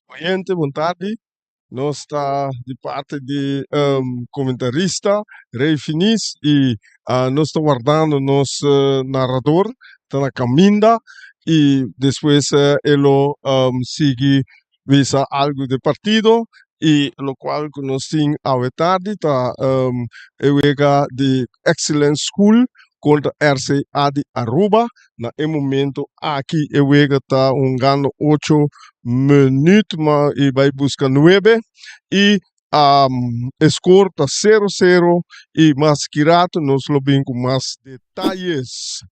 Oyente, bon tardi. Nos ta di parti di comentarista Ray Finis y nos ta wardando nos narrador ta na caminda y despues e lo sigui bisa algo di partido y locual cu nos tin awe tardi ta e wega di Excellence School contra RCA di Aruba. Na e momento aki e wega ta hungando ocho minuut ma y bay busca nuebe y e score ta sero sero y mas ki rato nos lo bin cu mas detayes.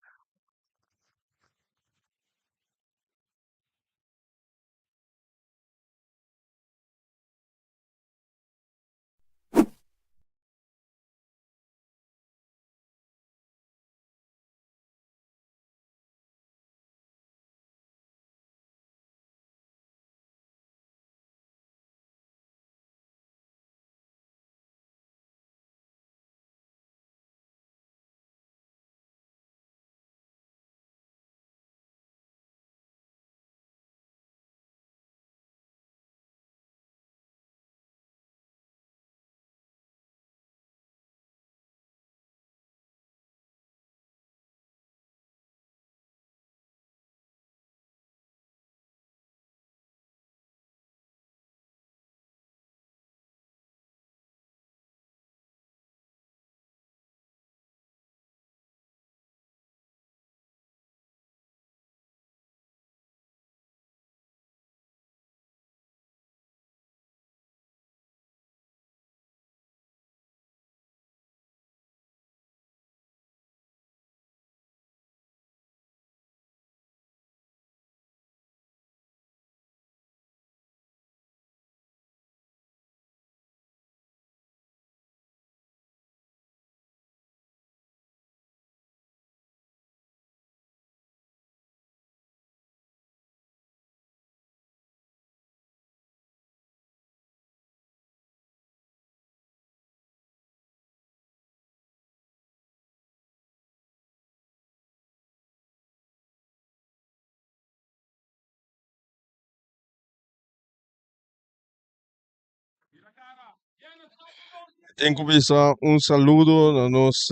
Tin ku bisa un saludo na nos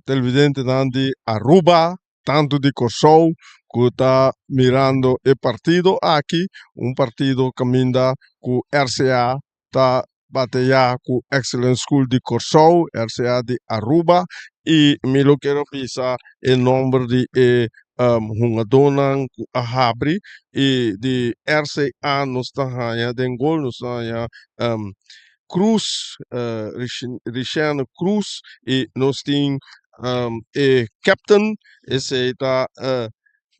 televidentenan di Aruba, tantu di Kòrsou ku ta mirando e partido aki, un partido kaminda ku RCA ta bateyá ku Excellent School di Kòrsou, RCA di Aruba i mi lo kere bisa e nòmber di e hungadónan ku a habri i di RCA nos ta haña den gol nos ta haña Cruz, Richene Cruz i nos tin e captain esei ta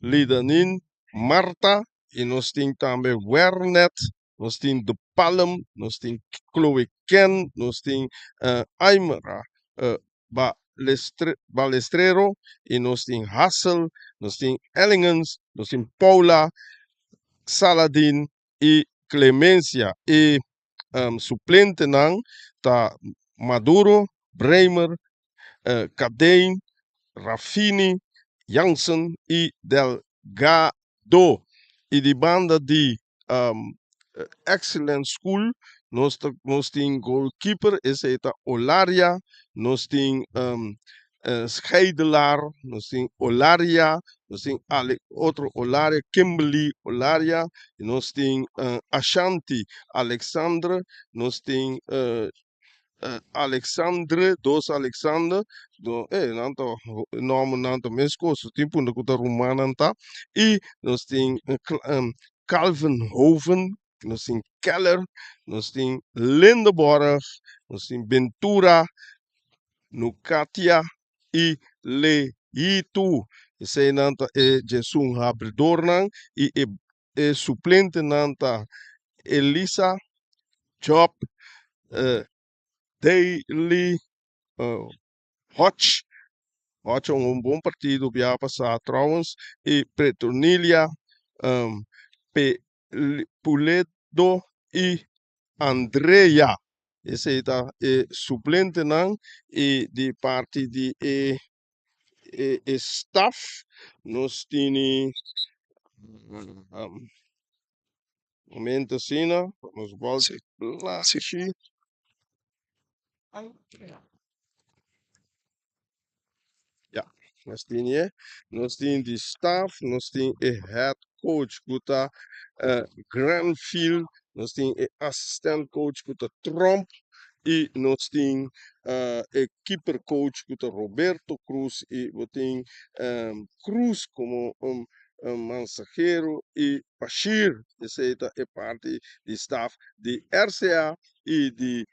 Lidanin Martha i nos tin tambe Wernet nos tin De Palm, nos tin Chloe Ken, nos tin Aymara Balestrero y nos tin Hassel, nos tin Ellingens, nos tin Paula, Saladin y Clemencia. E suplentenan ta Maduro, Bremer, Cadein, Raffini, Jansen y Delgado. Y di banda di Excellent School nos ta nos tin goalkeeper esei ta Olaria, nos tin Scheidelaar, nos tin Olaria, nos tin otro Olaria, Kimberly Olaria, nos tin Ashanti Alexandre, nos tin Alexandre, dos Alexander, do eh nan ta nòmbernan ta meskos, tin punto ku ta rumannan ta, i nos tin Calvin Hoven, nos tin Keller, nos tin Lindeborg, nos tin Ventura, Nukatia i Lehitu. Eseinan ta e djesun habridornan i e e suplentenan ta Elisa, Job, Daly, Hodge, Hodge a hunga un bon partido biaha pasá trouwens, i Petronilia, Puledo i Andrea. Esei ta e suplentenan i di parti di e e staf nos tini. Momento asina, nos volta plachi. Ya, nos tin e, nos tin di staff, nos tin e head coach ku ta Granfield, nos tin e assistant coach ku ta Tromp i nos tin e keeper coach ku ta Roberto Cruz i bo tin Cruz komo un mansahero i Bashir. Esei ta e parti di staff di RCA i di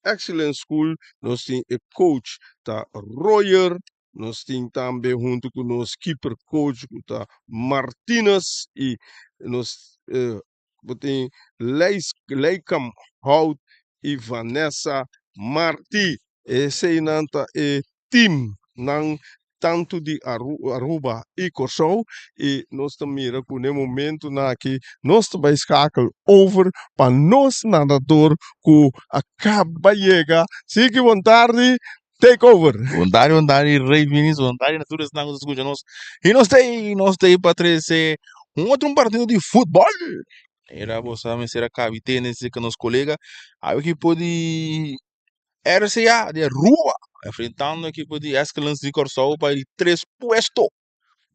Excellence School. Nos tin e coach ta Royer, nos tin tambe huntu ku nos keeper coach ku ta Martinez i nos bo tin Leikam Hout i Vanessa Marti. Eseinan ta e team nan tantu di Aruba i Kòrsou i nos ta mira ku n'e momentunan aki nos ta bai skakel over pa nos nadador ku a kaba yega. Siki bon tardi, take over. Bon tardi, bon tardi Rey Finis, bon tardi na tur esnan ku ta skucha nos. I nos ta ei, nos ta ei pa trese un otro un partido di futbòl. Era bo sa mester a kabi tene serka nos kolega. Awe ekipo di RCA di Aruba enfrentando ekipo di Excellence di Kòrsou pa di tres puesto.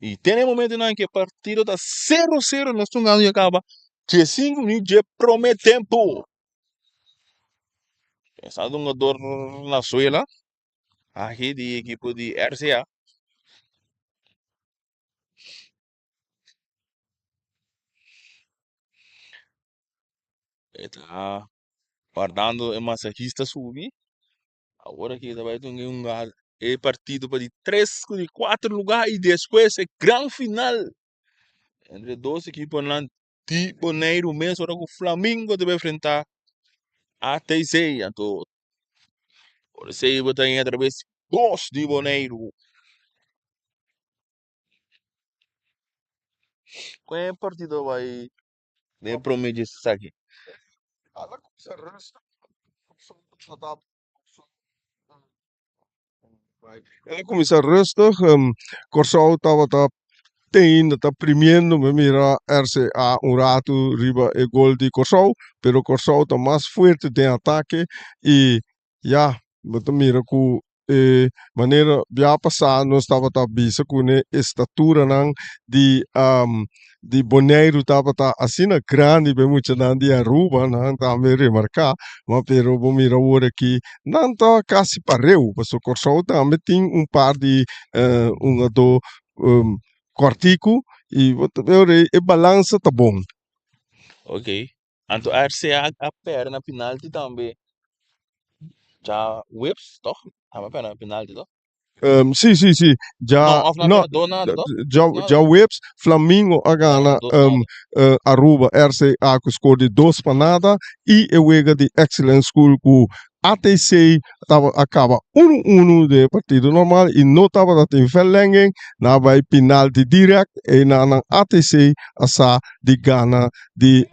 I te na e momentonan ku e partido ta sero sero nos ta hungando ya kaba diesinku minüt dje promé tempu. Pensando hungador na suela aki di ekipo di RCA. E ta wardando e masahista subi. Awor aki ta bai tin un e partido pa di tres ku di kuater lugá i despues e gran final entre dos ekiponan di Boneiru mes ora ku Flamingo ta bai enfrentá ATC. Anto por esei bo ta haña atraves Bos di Boneiru. Kon e partido bai den prome dje esaki? Ala kusa rustig. El a kuminsá rustig. Kòrsou tabata te ainda ta primiendo. Mi mira RCA un ratu riba e gol di Kòrsou, pero Kòrsou ta mas fuerte den atake i ya, bo ta mira ku e manera bia pasá nos tabata bisa ku ne estaturanan di di Boneiru tabata asina grandi pa e muchanan di Aruba, nan tambe remarká, ma pero bo mira awor aki nan ta kasi pareu, pasobra Kòrsou tambe tin un par di hungadó kòrtiku i bo ta wou e balansa ta bon. Ok, anto RCA a pèrdè na penalti tambe. Djaweps toch? A pèrdè na penalti toch? Sí, sí, sí. No, of na No, dos nada toch? Djaweps Flamingo a gana Aruba RCA ku skor di 2-0 i e wega di Excellence School ku ATC a kaba 1-1 den e partido normal i no tabata tin verlenging. Nan a bai penalti direct i nan ATC a sa di gana di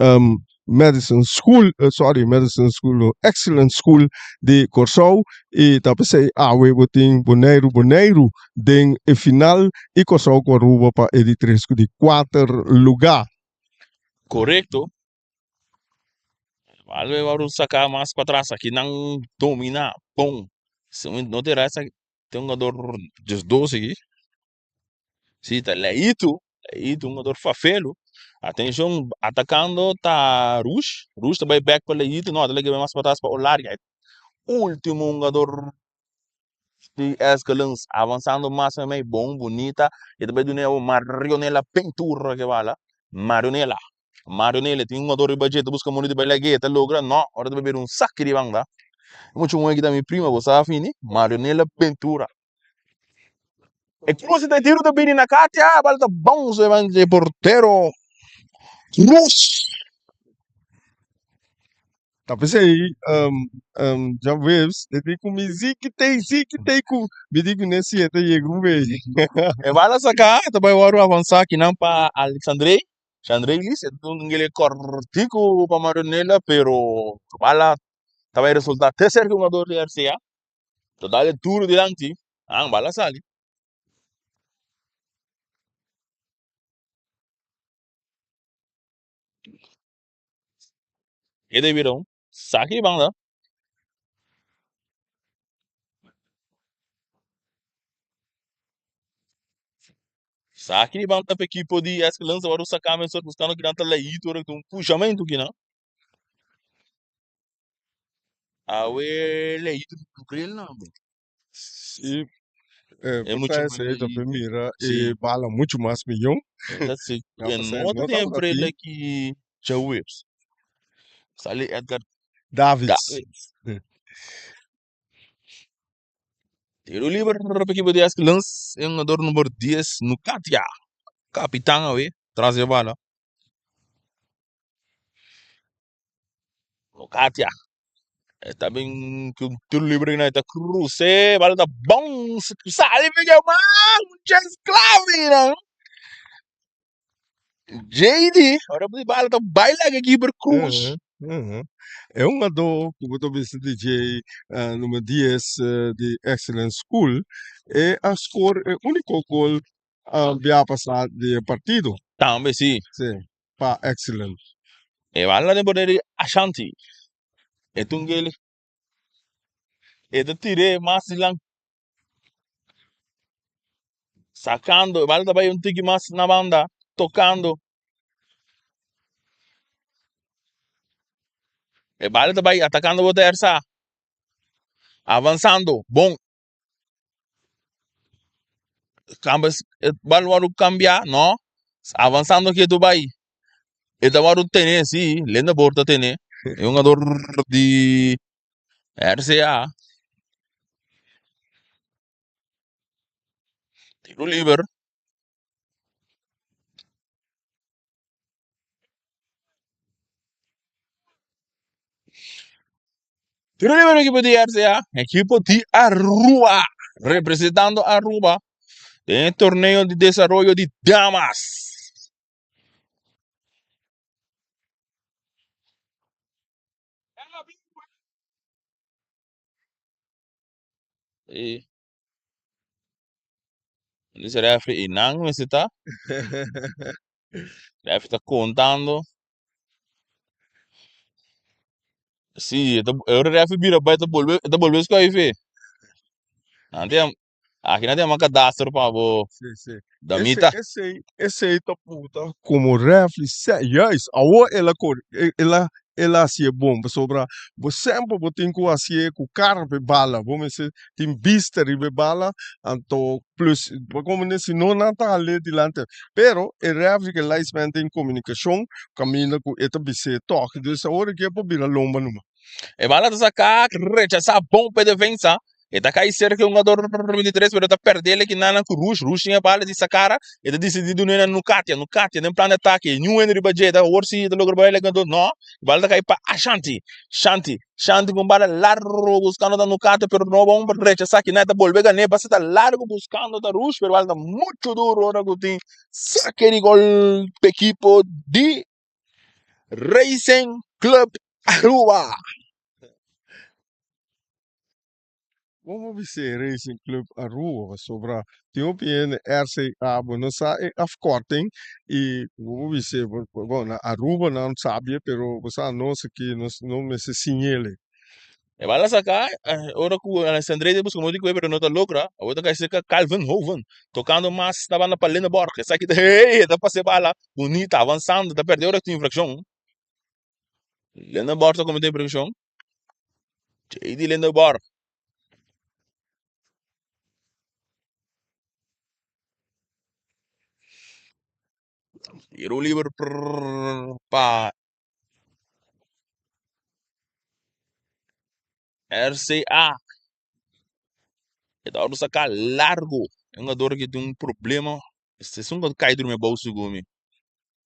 Madison School, sorry, Madison School no, Excellent School di Kòrsou i ta p'esei awe bo tin Boneiru Boneiru den e final i Kòrsou ku Aruba pa e di tres ku di kuater lugá. Korekto. Alwe wòrdu saká mas patras aki nan dominá bon. Si no ta era esaki tin un hungador 12 aki. Si ta Leito, Leito un hungador fafelo. Atenshon atakando ta Rush, Rush ta bai bek pa Leito, no ta lege bai mas patras pa Olaria. Ultimo hungador di Eskelens avansando mas mei bon bunita e ta bai duna e Marionela Pintura ke bala Marionela Marionela tin hungador riba dje ta buska modo di bai lege e ta logra no ora ta bai bira un saki di banda. E mucha muhé ki ta mi prima bo sa fini Marionela Pintura. E cruce de tiro ta bini na Katia, bal ta bounce evan dje portero Cruz. Ta p'esei Jan Webs e di ku mi ziki tei ziki tei ku mi di ku ne siete yega un bey. E bal a saka ta bai wòrdu avansa kinan pa Alexandrey, Xandreylis e ta un gele kòrtiku pa Maronela pero bal a ta bai resulta terser hungador di RCA. Ta dal e duro dilanti, an bala sali. E ta bira un saki di banda. Saki di banda pa ekipo di Excellence awor saka mesor buskando kinan ta Leito ora ku un pushamentu kinan. Awe Leito bril nan. Sí, E por mucho ta esei ta por mira Sí. e bala mucho mas mihó. Ta si Ya e pasé no ta no tin tabata bril tin. aki djaweps. Sali Edgar Davids. Davids. Tiro liber pa ekipo di Excellence. E hungador number 10 Nukatia. Kapitan awe tras e bala. Nukatia. E ta bin ku tiro liber aki nan e ta krus'é bala ta bounce sali p'e man un chens klave nan. JD ora di bala ta bai laga e keeper cruz. E hungadó ku bo ta bisa di dje number dies di Excellence School e a score e úniko gol bia pasá di e partido. Tambe si. Si, pa Excellence. E bala den poder di Ashanti. E tungeli e ta tir'é mas dilan. Sacando, e bala ta bai un tiki mas na banda, tocando. E bala ta bai atacando bo tersa. Avanzando, bon. Cambia, e bala wòrdu cambia, no. Avanzando ketu bai. E ta wòrdu tene, si, Lindenborg ta tene. E hungador di RCA. Tiro liber. Tiro liber equipo di RCA. Equipo di Aruba. Representando Aruba den e torneo di desaroyo di damas. E dice refri y nan mester ta. Refri ta contando. Si, e ta e ora refri bira bai ta bolbe e ta bolbe scoge fe. Nan tin Aki nan ta yama kadastro pa bo Sí, sí. Ese, damita. esei, esei ta puta como refli se, juist, awor el a cor, el a, el a hacié bon, pasobra bo semper bo tin cu hacié cu cara pa e bala, bo mester tin bista riba e bala, anto plus, bo comprende, si no nan ta hal'é dilanti, pero e refli cu e linesman tin comunicacion caminda cu e ta bis'é tok, dus awor aki e por bira lomba numa. E bala ta saca, rechasa bon pa e defensa. E ta kai serka e hungador 23 pero ta perde el kinanan ku Rush. Rush tin e bala di Sakara. E ta disidi dun'e na Nukatia. Nukatia den plan di atake. Niun hende riba dje. Ta awor si e ta logra bai el hungador. No. E bala ta kai pa Ashanti. Shanti. Shanti ku un bala largo buskando ta Nukatia pero no bon rechasa kinan. E ta bolbe gan'e. Pasa ta largo buskando ta Rush pero e bala ta muchu duro ora ku tin sake di gol pa ekipo di Racing Club Aruba. Como bisé Racing Club Aruba pasobra tin hopi hende RCA bo no sa e afkorting y bo por bisé bo na Aruba nan sabia pero bo sa nos aki nos no mester siñele. E bala saca ora cu Alessandré ta busca modo di cohe pero no ta logra. Awor ta cay cerca Calvin Hoven tocando mas na banda pa Lindenborg. Esaki ta hey ta pasa e bala bunita avansando ta perde ora cu tin infraccion. Lindenborg ta comete infraccion. JD Lindenborg. Tiro liber pa RCA. E ta wòrdu saká largu. E hungador aki tin un problema. Esun ku kai drumi abou segun mi.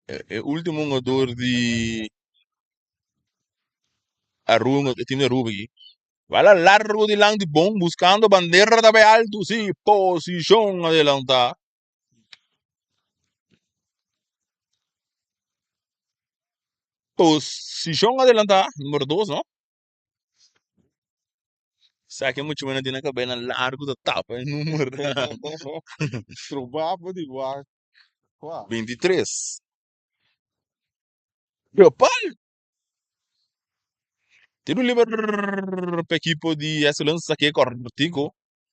E ultimo hungador di Aruba, e team di Aruba aki. Bala largu dilanti bon buskando bandera ta bai altu. Si, posishon adelantá. Posishon adelantá, numero dos, no? Sa ke muchu mena tin na kabelnan largu ta tapa e numero. Strobá bo di wak kua. 23. Gepal! Tiro liber pa ekipo di Excellence sake kortico.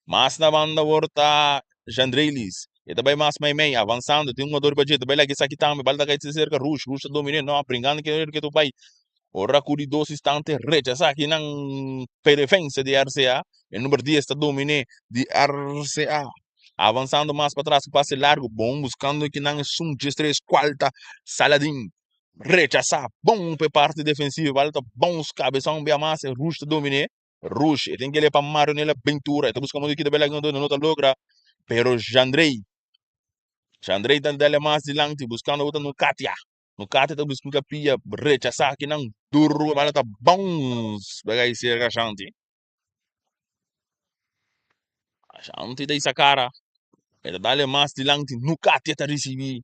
Mas na banda awor ta Jandrelis. E ta bai mas meimei, avansando. Tin un jugador riba dje. Ta bai laga esaki tambe. Bal ta kai serka Rush. Rush ta dominé. No, bringando ke ke ta bai. Ora ku di dos instante rechasá akinan p'e defensa di RCA. E number dies ta dominé di RCA. Avansando mas patras ku pase largu. Bon buskando akinan esun diestres kual ta Saladin. Rechasá bon p'e parti defensivo. Bal ta bons kabeson bia mas. Rush ta dominé. Rush, e tin kele pa Maronela Ventura, e ta buska modo di kita bela no no ta logra, pero Jandrey, Jandrey ta dale mas dilanti buscando ota no Katia, no Katia ta busca un pia rechasa akinan duro bala ta bounce bagay cerca Ashanti. Ashanti ta isa cara, e ta dale mas dilanti, no Katia ta ricibi.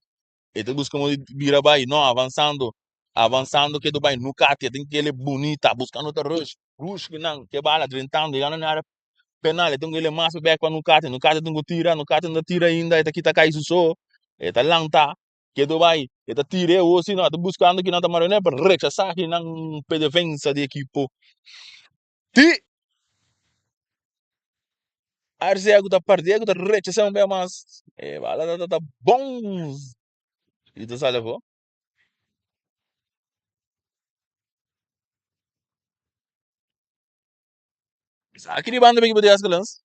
E ta buska modo di bira bai, no, avansando, avansando ketu bai, no katia, tin kele bunita, buskando ta rush, rush ku nan, ke bala drentando, yegando na area penal, e tin kele mas bek pa no katia, no katia tin ku tira, no katia no ta tira ainda, e ta kita kai su so, e ta lanta, ketu bai, e ta tira e osi, no, e ta buskando kinan ta marionet, pero rechasa kinan pe defensa di ekipo di RCA ku ta perdé ku ta rechasá un bia mas e bala ta ta bon i ta sali afó. Esaki di banda ekipo di Escalans.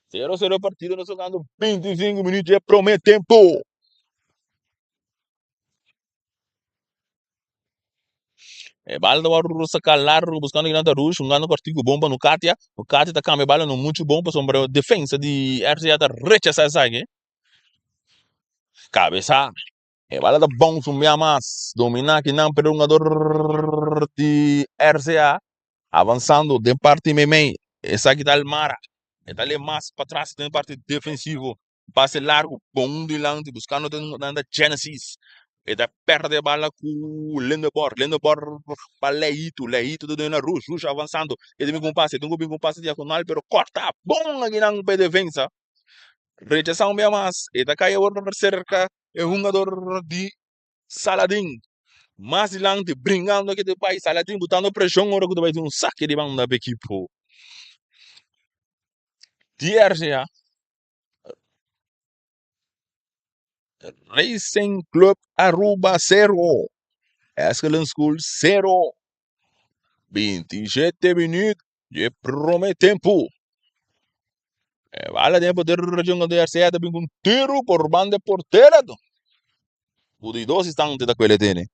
Sero sero partido nos jugando 25 minuut dje prome tempo. E bala ta wòrdu saká largu buskando kinan ta Rush hungando kòrtiku bon pa Nukatia. Nukatia ta kambia e bala no muchu bon pasobra defensa di RCA ta rechasá esaki. Kabesá e bala ta bounce un bia mas dominá kinan pero hungador di RCA avansando den parti meimei esaki ta Almara e ta lei mas patras den parti defensivo. Pase largu bon dilanti buskando nan ta Genesis. E ta perde bala ku Lindeborg. Lindeborg pa Leito. Leito ta duna Rush. Rush avansando. E ta bin ku un pase. E tin ku bin ku un pase diagonal pero korta bon akinan pa e defensa. Rechasa un bia mas. E ta kai awor serka e hungador di Saladin. Mas dilanti bringando aki ta bai Saladin botando preshon ora ku ta bai tin un sake di banda pa ekipo di RCA. Racing Club Aruba 0, Escalon School 0. 27 minuut di prome tempo. E bala den poder jungo de RCA ta bin con tiro por banda portera. Ku di dos instante ta kwele tene.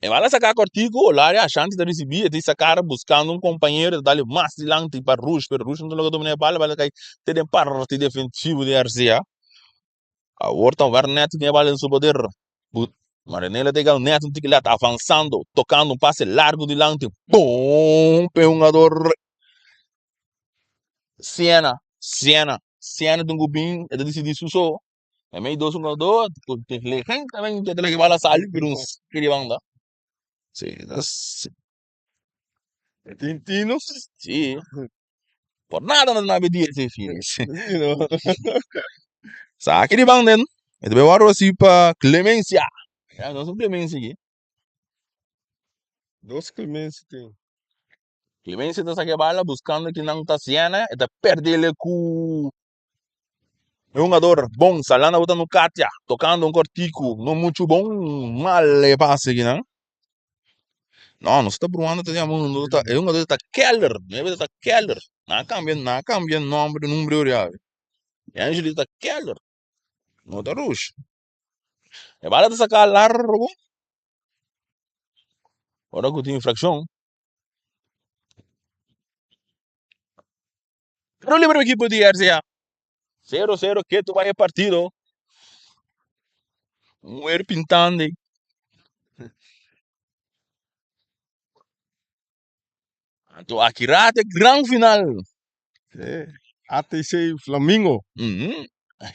E bala saca cortico, Olaria Ashanti ta ricibi, e ta sacar buscando un compañero, ta dale mas dilanti pa Rush, pero Rush no ta logra domina e bala, bala cay te den parti defensivo di RCA. Awor ta Wernet tin e bala den su poder. Marinela ta yega net un tiki lat, avanzando, tocando un pase largo dilanti, boom, pe hungador Siena, Siena, Siena tin cu bin, e ta dicidi su so. E mei dos hungador inteligentemente ta laga e bala sali pero un ski di banda. Sí, tas E tin tino. Sí. Por nada no ta bedi ese finish. Sí, no. Saki di banda en. E ta bay wòrdu hasi pa Clemencia. Ya, nos un Clemencia aki. Dos Clemencia tin. Clemencia ta saka e bala buscando kinan ta Siena. E ta perdele ku E hungador bon, Salanda bota no Katia, tocando un cortico, no mucho bon, mal e pase akinan. No, nos ta bruando ta yama un ta, e hungador ta Keller, mi ta Keller. Nan a cambia, nan a cambia nomber di nombre ori awe. E Angeli ta Keller, no ta Rush. E bala ta saca largo. Ora cu tin infraccion. Tiro libre pa ekipo di RCA. 0-0 ketu bai e partido. Un weer pintando. Anto aki rato e gran final. Sí. ATC Flamingo. Mm -hmm.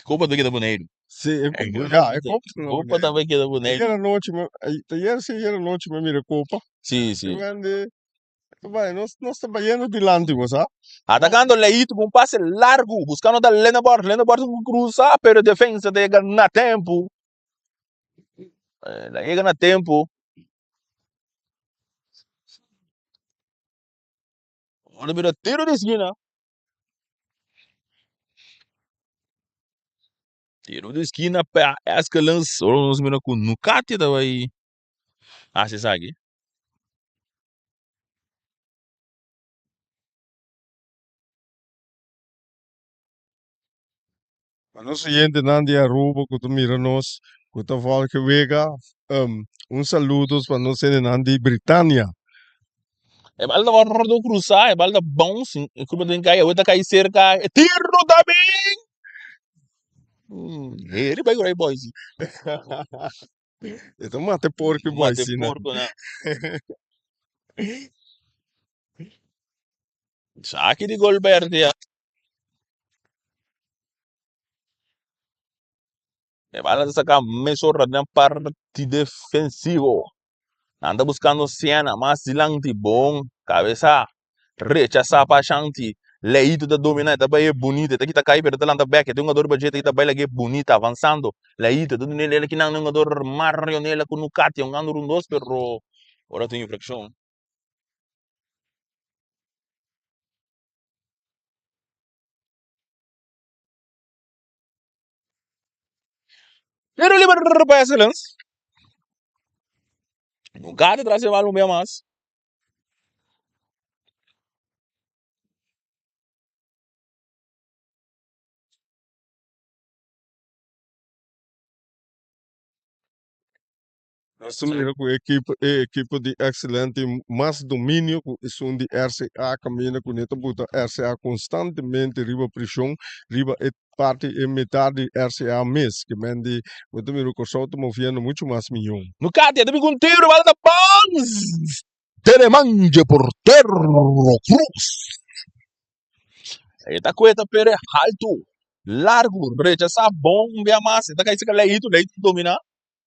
Kopa ta keda Boneiru. Sí, e kopa, ja, e kopa ta Kopa ta keda Boneiru. Ayer anochi, ayer sí, ayer anochi mi mira kopa. Sí, sí. Grande. Bai, nos, nos ta bayendo dilanti, bo sa. Atacando Leito com um passe largo, buscando da Lenabor. Lenabor cruza, pero defensa ta yega na tempo. El a yega na tempu. Ora bira tiro di eskina. Tiro di eskina pa Eskelens. Ora nos mira ku Nukati ta bai hasi esaki. Pa nos oyentenan di Aruba ku ta mira nos, ku ta volge wega, un saludos pa nos hendenan di Britania. E bal ta wordo cruzá, e bal ta bounce, e curva den cai, awe ta cai cerca, e tiro ta bin! Heri bai cu boys. E ta mata e porco Mata boys e na. porco na. Saki di gol pa RTA. E bala ta saca mesora den parti defensivo. Nan ta buscando Siena mas dilanti. Bon cabeza. Rechasa pa Ashanti. Leito ta domina. E ta bay e bunita. E ta kita cay pero e ta lanta bek. E tin un jugador riba dje. E ta kita bay lag'e bunita. Avanzando. Leito ta dun'e lele kinan. Un jugador Marionela cu Nukati. Hungando rundos pero ora tin infraccion. Tiro liber pa Excellence. Nunca te tras e bal un bia mas. Nos ta mira ku ekipo e ekipo di Excellent tin mas dominio ku esun di RCA kaminda ku ne ta buta RCA konstantemente riba preshon riba e parti e mitar di RCA mes ke men di bo ta mira ku Kòrsou ta moviendo muchu mas miyon. Nukati a ta bin ku un tiro bal ta bans Telemanje portero Cruz. E ta kueta pero e haltu largu rechasá bon un bia mas e ta kai seka Leito Leito ta dominá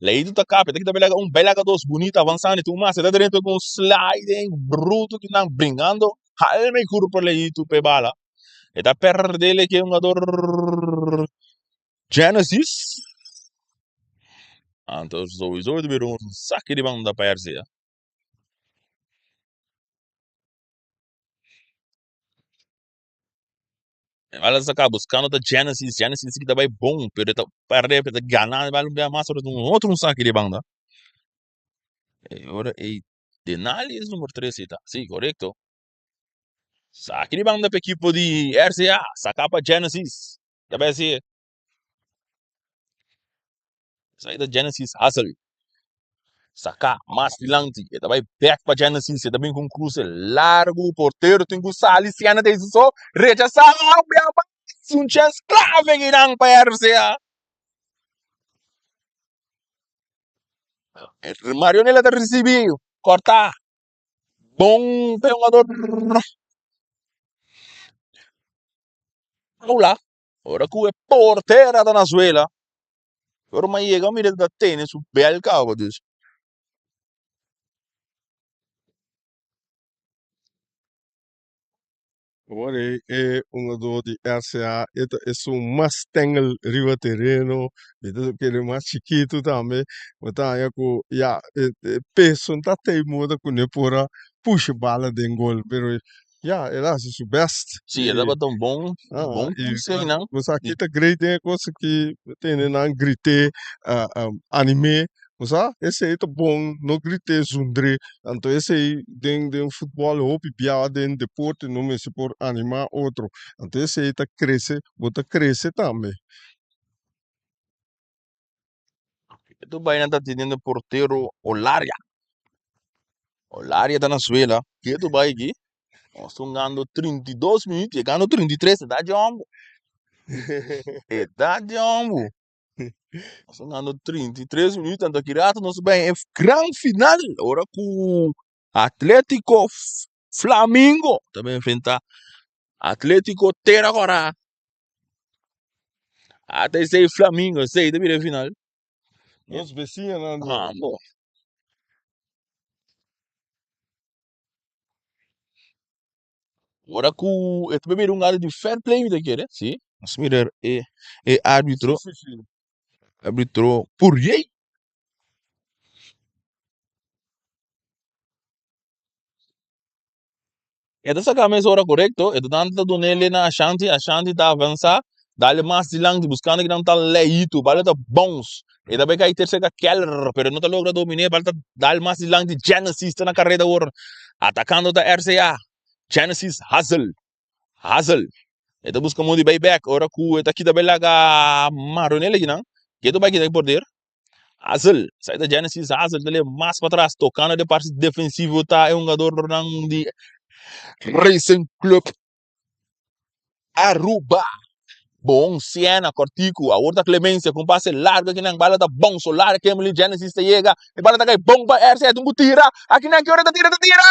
Leito ta kap e ta kita belaga un belaga dos bunita avansando i tur mas e ta drenta ku un sliding brutu ki nan bringando halma e kurpa Leito pa e bala e ta pèrdè leke e hungador Genesis anto souiso e ta bira un saki di banda pa RCA. Ela sa ka buscando ta Genesis, Genesis ki ta bai bon, pero ta perde, pero ta gana, bai un bia mas, ora un otro un saki di banda. E ora e Denali es numero 3 ta. Si, correcto. Saki di banda pa equipo di RCA, saka pa Genesis. Ta bai así. Esaki ta Genesis Hassel. Saká mas dilanti. E ta bai bek pa Genesis. E ta bin ku un kruse largu. Portero tin ku sali. Siena ta hasi so. Rechasá. Un chèns klave kinan pa RCA. Marionela ta risibí. Kòrtá. Bon pa e hungador. Paula. Ora ku e portera ta na suela. Ora mi a yega mi ta tene su bel caba dus. Awor e e hungador di RCA e ta esun mas stengel riba tereno, mi ta kere mas chikitu tambe, bo ta haña ku ya e e peso no ta tei moda ku ne por a pusha bala den gol, pero Ya, el a hasi su best. Sí, el tabata un bon, bon Y pulse einan. Bo sa ki ta great den e kos ki tene nan grité, anim'é. Bo sa, esei ta bon, no grité zundré. Anto esei den den futbòl hopi biaha den deporte no mester por animá otro. Anto esei ta krese, bo ta krese tambe. Eto bai nan ta teniendo portero Olaria. Olaria ta na suela. Ketu bai aki. Nos ta hungando 32 minuut, yegando 33, edad di homber. Edad di homber. Nos ta hungando 33 minuut, anto aki rato nos bai e gran final. Ora ku Atletico Flamingo ta bai enfrenta Atletico Tera Kora. Ata esei Flamingo, esei ta bira e final. Nos besiñanan di. Ah, bo. Ora ku e ta bira un gada di fair play mi ta kere, si. Nos mira e e arbitro, Sí, sí, sí. arbitro Puriey. E ta saka mesora korekto, e ta danta ta dun'el na Ashanti, Ashanti ta avansa, dale mas dilanti buskando kinan ta Leito, bala ta bounce, e ta bai kai ter serka Keller, pero e no ta logra domin'é, bala ta dal mas dilanti, Genesis ta na kareda awor, atakando ta RCA, Genesis Hazel, Hazel, e ta buska modo di bai bek, ora ku e ta kita bai laga Maronel akinan, ke ta bai kita e porter? Hazel, sai ta Genesis Hazel ta leba mas patras, tocando de parte defensivo ta e hungadornan di Racing Club Aruba. Bon Siena, cortico, awor ta Clemencia con pase largo akinan, bala ta bon, Solar, Kemily, Genesis ta yega, e bala ta kai bon pa RC, tin ku tira, akinan ki ora ta tira, ta tira!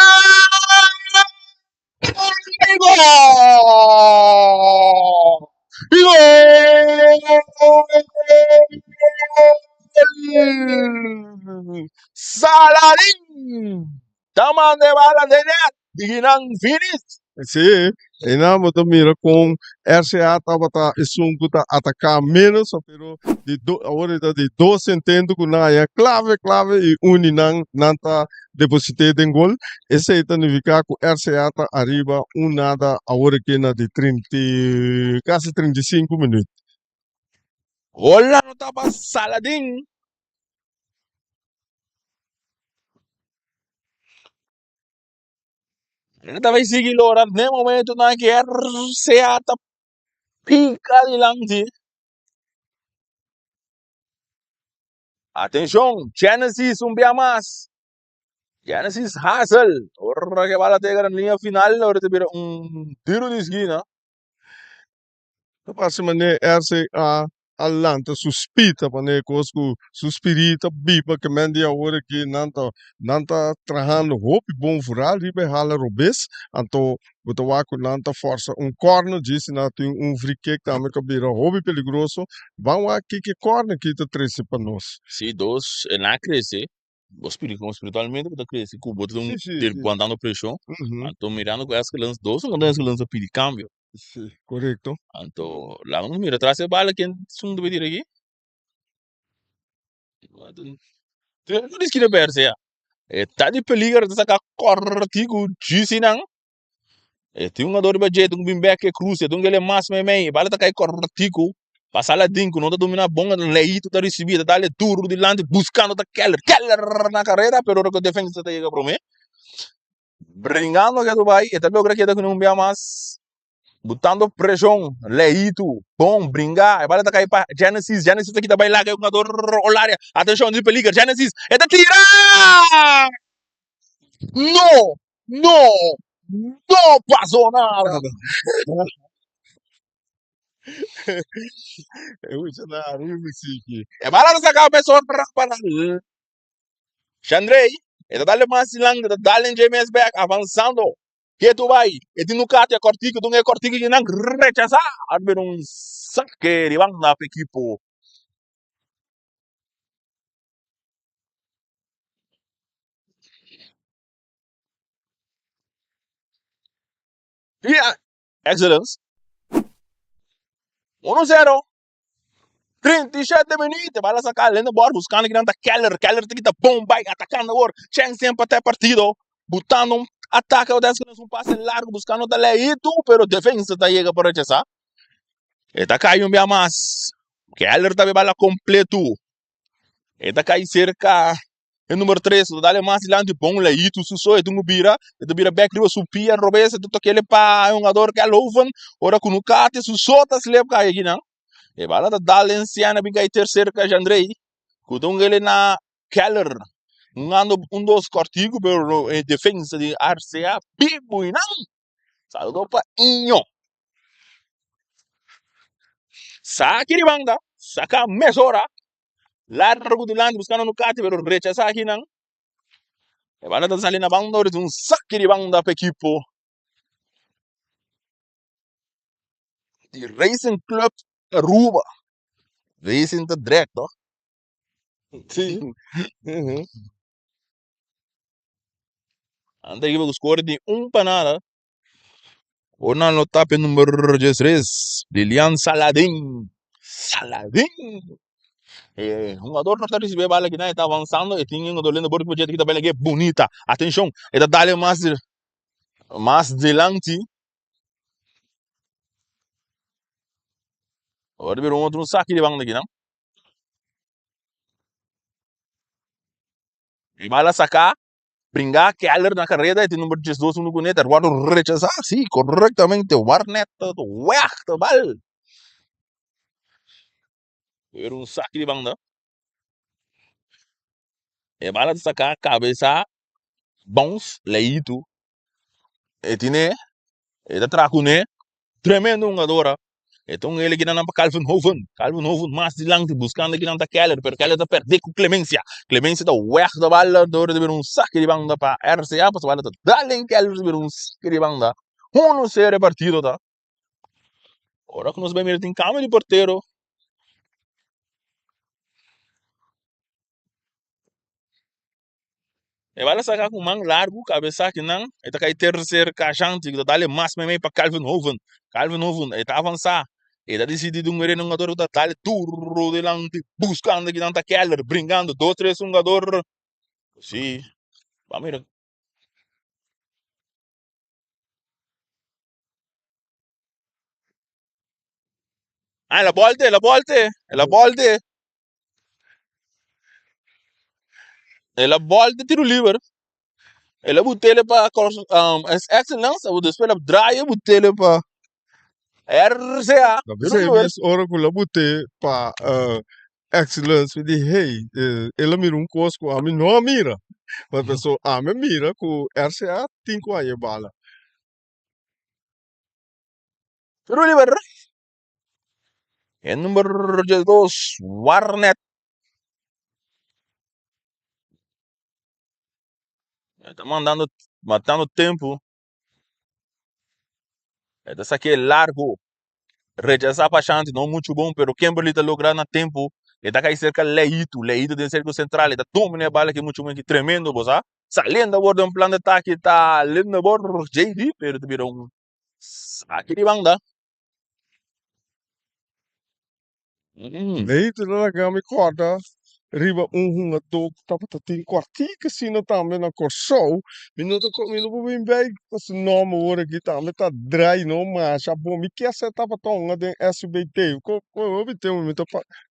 Gol! Gol! Saladin! Ta manda e bala den net. Diginan finis. Sí, einan bo ta mira kon RCA tabata esun ku ta ataká ménos, pero di do, awor e ta di dos intento ku nan haña klave klave i un di nan nan ta deposit'é den gol. Esei ta nifiká ku RCA ta ariba un nada awor aki na di trinta i kasi 35 minüt. Gol anotá pa Saladin. E ta bai sigui lora n'e momentonan ku RCA ta pika dilanti. Atenshon, Genesis un bia mas. Genesis Hazel. Ora ke bala ta yega na liña final, ora ta bira un tiro di skina. Ta parse manera RCA a lanta su spita manera kos ku su spirita biba ke men di awor aki nan ta nan ta trahando hopi bon vooral riba e hala robes anto bo ta wak ku nan ta forsa un corner djis si nan tin un free kick tambe ku a bira hopi peligroso ban wak kiko e corner aki ta trese pa nos. Si dos e nan a krese bo spiri como spiritualmente bo ta krese ku bo ta un wantando preshon anto mirando ku Eskelens dos segundu Eskelens a pidi kambio. Sí, korekto. Anto, laga nos mira tras e bala ken sun ta tira aki. No di skina perse ya. E ta di peligro ta saka kortiku djisi nan. E tin un jugador riba dje, tin ku bin bek e kruse, tin ku ele mas meimei. E bala ta kai kortiku. Pa Saladin ku no ta domina bon, Leito ta risibi, ta dale duru dilanti buskando ta Keller. Keller na karera, pero ora ku defensa ta yega prome. Bringando ke bai, e ta logra keda ku un bia mas. Butando preshon, Leito, bon, bringa, e bala ta kai pa Genesis, Genesis ta kita bai laga e hungador Olaria. Atenshon, di peliger, Genesis, e ta tira! No! No! No pasó nada! E mucha na arriba siki. E bala ta saka mesora para Shandrey, e ta dale mas dilanti, e ta dale dje mes bek, avansando. Ketu bai, e tin un katia kòrtiku, dun e kòrtiku ki nan rechasá. A bira un sake di banda pa ekipo. Excellence. Uno zero. 37 minuut, bala saca lendo bor buscando que ta Keller, Keller te kita bom bai atacando awor, chance empate e partido, botando un ataque o des un pase largo buscando ta Leito, pero defensa ta llega por rechazar. E ta cai un bia mas. Keller ta bala completo. E ta cai cerca e numero 3, ta dale mas dilanti bon Leito su so, e tungu bira, e ta bira back riba su pia robes, e ta tokele pa e hungador Kelhoven, ora ku no kate su so ta slep kai aki nan. E bala ta dal den siena bin kai tercer ka Jandrey, ku ta un gele na Keller, hungando un dos kortiku, pero e defensa di RCA bibu i nan. Saludo pa Inyo. Saki di banda, saka mesora. Largo dilanti buscando un kati pero rechasa akinan. E bala ta sali na banda ora un saki di banda pa ekipo di Racing Club Aruba. Racing ta drek toch? Sí. Ante ekipo ku score di un pa nada. Ora nan lo tapa e number 13, Lilian Saladin. Saladin! E hungador no ta recibi e bala kinan, e ta avanzando, e tin un hungador lendo borde ku ta bela ke bunita. Atencion, e ta dale mas. Mas dilanti. Ora bira un otro saki di banda akinan. E bala saká, bringa, Keller na kareda, e tin number 12 huntu kuné, ta wòrdu rechasá, sí, korektamente, Warnet ta wèg ta bal. Bira un saki di banda. E bala ta saká, kabesá, bounce, Leitu, e tine, e ta traha kuné, tremendo hungadora. E ta un ele kinan pa Calvin Hoven. Calvin Hoven mas dilanti buscando kinan ta Keller, pero Keller ta perde ku Clemencia. Clemencia ta weg de bala door ta bira un saki di banda pa RCA, pasobra bala ta dal den Keller ta bira un saki di banda. Uno sero e partido ta. Ora ku nos bai mira tin cambio di portero. E bala saka ku man largu kabesa kinan e ta kai tercer kashanti ku ta dale mas meimei pa Calvin Hoven. Calvin Hoven e ta avansa e ta disidi di un hereda hungador ku ta dale duro dilanti buskando kinan ta Keller bringando dos tres hungador si ba mira. Ah el a bolte el a bolte el a bolte. El a bolta tiro liber. El a butele pa um, Excellence, despues el a draai butele pa RCA. Na bisa e mes ora ku la bute pa uh, Excellence, mi di hey, eh, el a mira un kos ku ami no a mira. Ma pensó, ami a mira ku RCA tin ku haña e bala. Tiro liber. E number 12, Warnet. E ta mandando, matando tempo. E ta saque largo. Rechazá pa Shanti, no mucho bon, pero Kimberly ta logra na tempo. E ta kai cerca Leito. Leito den cerco central. E ta domina e bala ki mucho bon, ki tremendo, bo sa. Saliendo a bordo un plan de ataque, ta lindo bor JD, pero ta bira un saque di banda. Leito ta laga mi kòrda riba un hungadó ku tabata tin kuartik asina tambe na Kòrsou. Mi no ta mi no por bin bei pa su nòmber awor aki tambe ta drai no masha bon. Mi kier sa e tabata hunga den SBT. Ko ko hopi tempu mi ta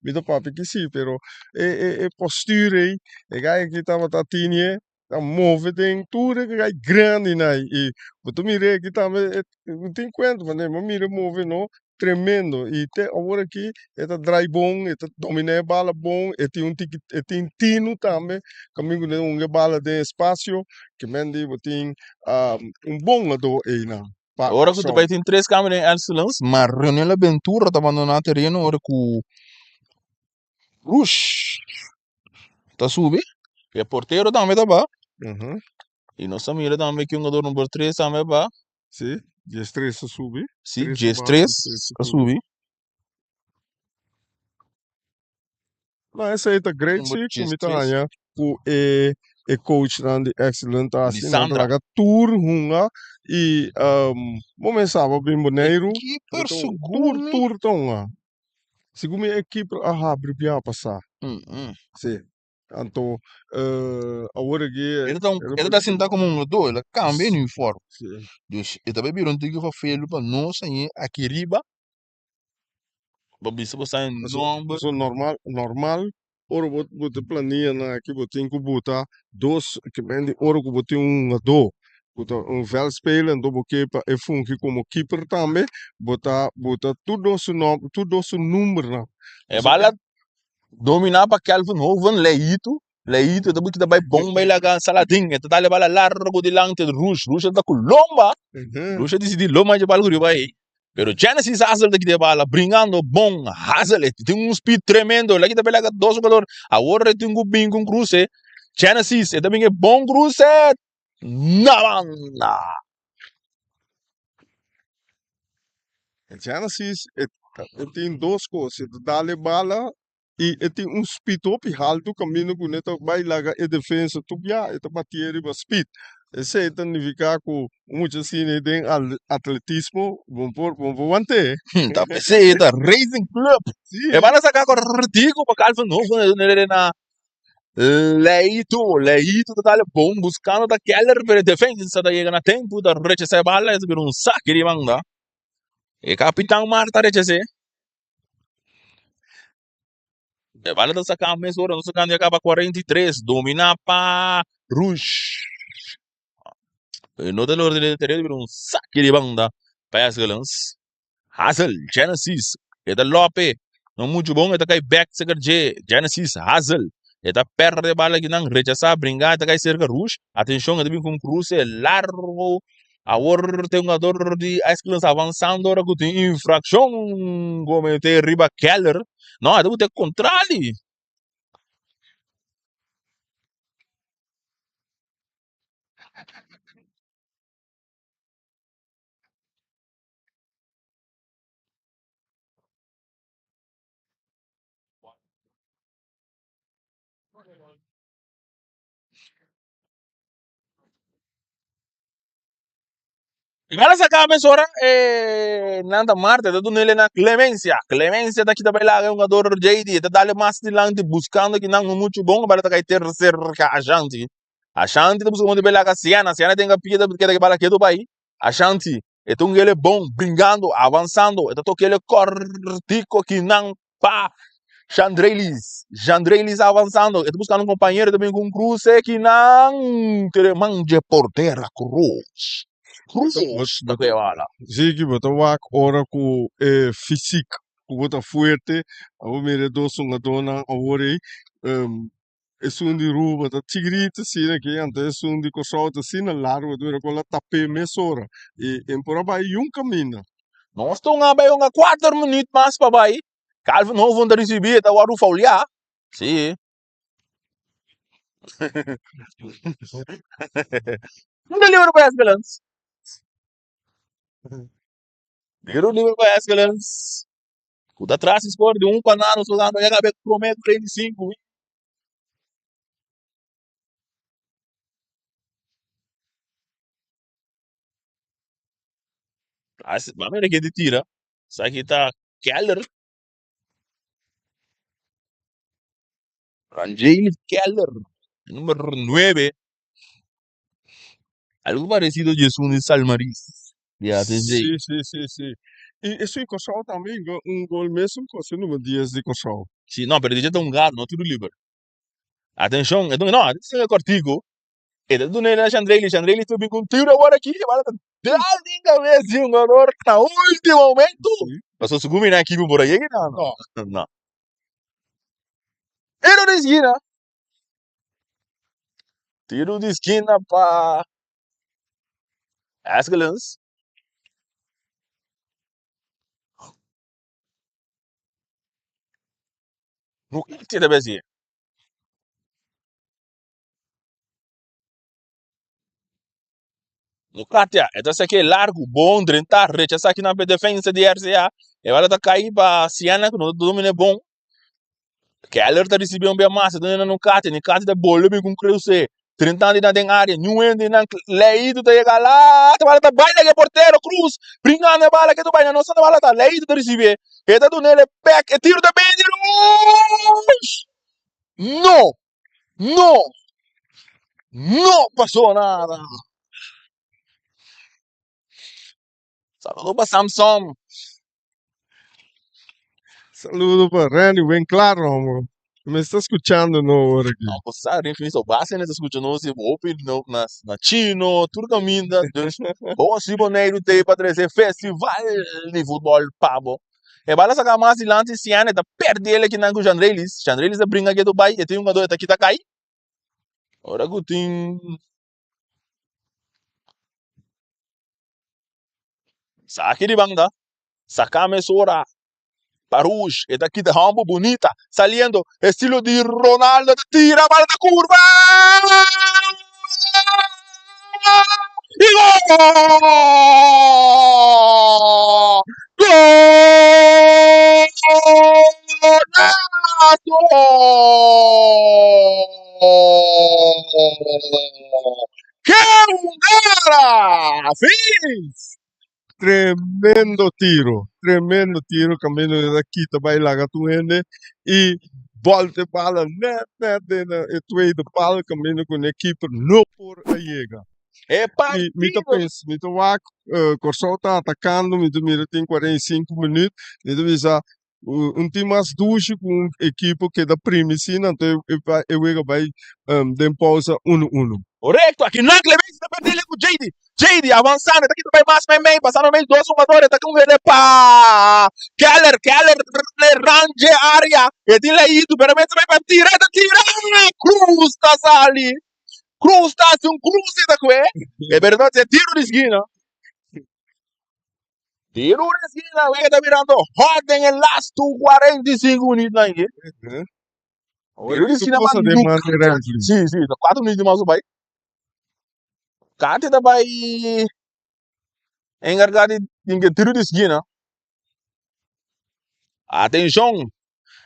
mi ta papia ki si pero e e e postura ei e gai aki tabata tini ta move den tur e gai grandi nan i bo ta mira aki tambe e bo tin kuenta pasobra bo mira e move no tremendo i te awor aki e ta drai bon e ta domina e bala bon e tin un tiki e tin tinu tambe kaminda ku hunga e bala den espasio ke men di bo tin un bon hungadó einan pa Ora ku ta Kòrsou. bai tin tres kambio den Excellence, ma Ronel Aventura ta bandoná tereno ora ku Rush ta subi. E portero tambe ta ba. Ujú. Y nos ta mira tambe ki hungador number 3 tambe ba. Sí, 13 a subi. Sí, Tres a ba, 13 13 a a subi. subi. No, esei ta great Number sí, ku mi ta 13. haña ku e e coachnan di Excellent ta hasi. Nan ta Lisandra. laga tur hunga i um, bo mes sa bo bin E Boneiru, bo keeper ta segun tur mi. tur ta hunga. Segun mi e keeper a habri bia pasá. Mm-mm. Sí. Anto awor aki E ta un, e ta sinta komo un hungadó, el a kambia e uniform. Sí. Dus e ta bai bira un tiki vervelu pa nos hañ'é aki riba. Bo bisa bo sa e nomber. Paso normal, normal ora bo bo ta plania nan aki bo tin ku buta dos ke men di ora ku bo tin un hungadó ku ta un veldspeler anto bo ke pa e fungi komo keeper tambe bo ta buta tur dos su nom tur dos su numbernan. E bala Dominá pa Kelvin Hoven, Leito. Leito ta buki ta bai bon bai laga Saladin. E ta dale bala largo dilanti Rush. Rush ta ku lomba. Rush a disidí lomba dje bal ku riba ei. Pero Genesis Hazel ta kita e bala bringando bon. Hazel e tin un speed tremendo. El a kita bai laga dos hugador. Awor e tin ku bin ku un kruse. Genesis e ta bin e bon kruse. Na banda. Genesis e e tin dos kos, e ta dal e bala i e tin un speed hopi haltu kaminda ku ne ta bai laga e defensa tur bia e ta batié riba speed. Esei ta nifiká ku un mucha asina den atletismo bo por bo por want'é. Ta p'esei e ta Racing Club. Sí. E bala saka kortiku pa Calvin Hoven na. Leito, Leito ta dale bon buscando ta Keller, pero e defensa ta yega na tempo, ta rechasa e bala, e ta bira un saki di banda. E kapitan Mar ta rechas'é. E bala ta saka mesora, nos ta kanda ya kaba 43, domina pa Rouge. E no ta logra di tereno, bira un saki di banda pa Eskelens. Hazel, Genesis, e ta lope, no muchu bon, e ta kai bek serka dje Genesis, Hazel, e ta perde bala kinan, rechasá, bringa, e ta kai serka Rouge, atenshon, e ta bin ku un kruse largu, awor te hungador di Eskelens avansando ora ku tin infrakshon komete riba Keller, no, e ta bute kontrali. Igual a saca mesora eh, nan ta Marte ta dunele na Clemencia. Clemencia ta kita bai laga jugador JD ta dale mas dilanti buscando ki nan no mucho bon, bala ta kai ter cerca Ashanti. Ashanti ta busca monte bai laga Siena, Siena tenga pie ta keda ki bala keto bai. Ashanti e ta un gele bon, bringando, avansando, e ta toca ele cortico ki nan pa Chandrelis. Chandrelis avansando, e ta buscando un compañero, e ta bin cu un cruce ki nan tere man dje portera Cruz. Cruz ta cu e bala. Ziggy, bo ta wak ora cu e fysiek cu bo ta fuerte, abo mira e dos hungadornan awor ey, Esun di Ruba ta chigrito asina aki, anto esun di Kòrsou ta asina largu, ta mira kon la tap'é mesora. I en por a bai yun kaminda. Nos ta un a bai un kuater minüt mas pa bai. Calvin Hoven ta risibí, e ta wòrdu fouliá. Sí. Tiro libre pa Eskelens. Tiro libre pa Eskelens. Ku ta tras di skor di un pa nada nos ta ya kabe prome 35. Ba mira ken di tira. Esaki ta Keller. Rangel Keller, numero 9. Algo parecido di esun di Salmaris di ATC. Sí, sí, sí, sí. I esun di Kòrsou tambe un gol mesun kos, e numero 10 di Kòrsou. Sí, no, pero dice ta un galo, no tiro liber. Atenshon, e no, atenshon e kòrtiku. E ta duna na Chandreli, Chandreli ta bin ku un tiro awor aki, e bala ta dal den kabes di un jugador na ultimo momento. Sí. Pasobra segun mi nan ekipo por a yega nan. No. No. Tiro di skina. Tiro di skina pa Eskelens. No kiti ta besi. No katia, e ta seke largu, bon drenta, rechasa kinan pe defensa di RCA. E bala ta kai pa Siena ku no ta domine bon. Keller ta ricibi un bia mas, ta duna un kate, ni kate ta bole bin ku un cruce. Trintando na den área, niun hende nan Leito ta yega la, ta bala ta bai na e portero Cruz, brincando e bala ke ta bai na nos ta bala ta Leito ta ricibi, e ta duna el e bek, e tiro ta bin di Cruz. No, no, no pasó nada. Saludo pa Samson. Saludo pa Randy Winklar, hombre. Me está escuchando no ahora aquí. No, pues sa rin fin so base nessa escucha no si hopi no na na chino, tur caminda. Dus bo si Boneiru te pa trece festival di futbol pa bo. E bala saca mas dilanti Siena ta perde ele kinan ku Jandrelis. Jandrelis ta bringa ketu bai, e tin hungador e ta kita kai. Ora ku tin Saki di banda, saka mesora pa Rouge, e ta kita hombo bunita, saliendo estilo di Ronaldo, ta tira bala ta curva! Y gol! Golazo! ¡Qué jugada! ¡Fis! Tremendo tiro, tremendo tiro, camino de kita bai laga tur hende y Bòlta e bala nèt nèt den e tweede pal kaminda ku e keeper no por a yega. E I mi ta partido. pensa, mi ta wak Kòrsou ta atakando, mi ta mira tin 45 minüt, mi ta bisa un tin mas dushi ku un ekipo keda primi asina, anto e wega bai den pousa 1-1. Korekto, aki nan Clemente ta perdele ku JD. JD avansando, e ta kita bai mas meimei, pasando meimei dos hungador, e ta ku hende pa Keller, Keller ranje area, e tin Leito, pero mester bai pa tira, e ta tira, Cruz ta sali, Cruz ta hasi un cruz e ta kue, e pero ta tiro di skina. Tiro di skina, wega ta birando hot den e lastu 45 minuutnan aki. Tiro di skina pa Luka. Si, si, 4 minuut mas bai. Kati ta bai encargá di tin tiro di skina. Atenshon!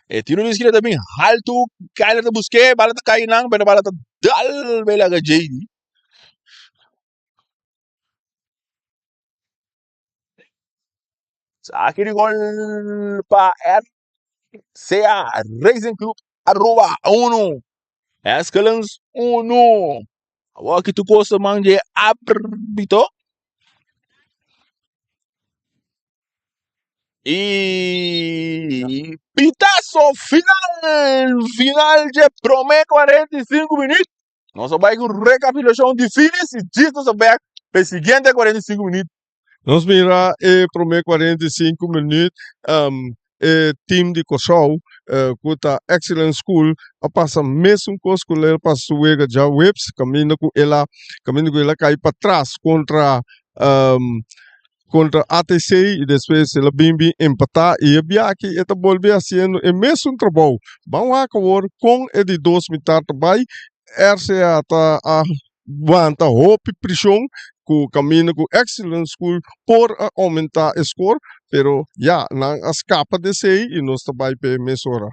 E tiro di skina ta bin haltu. Kyler ta busk'é, bala ta kai nan, pero bala ta dal bai laga JD. Saki di gol pa RCA Racing Club Aruba 1. Eskelens 1. Awor ki tu kosa man dje arbitro. I pitazo final, final dje prome 45 minuut. Nos a bai ku rekapitulashon di finis i djis nos a bek pa e siguiente 45 minuut. Nos mira e prome 45 minuut e team di Kòrsou ku ta Excellent School a pasa mesun kos ku el a pasa su wega djaweps kaminda ku el a kaminda ku el a kai patras kontra kontra ATC i despues el a bin bin empatá i e biaha e ta bolbe hasiendo e mesun trabou. Ban wak awor kon e di dos mitar ta bai. RCA ta a wanta hopi preshon ku kaminda ku Excellent School por a oumentá e skor, pero ya nan a skapa di esei i nos ta bai p'e mesora.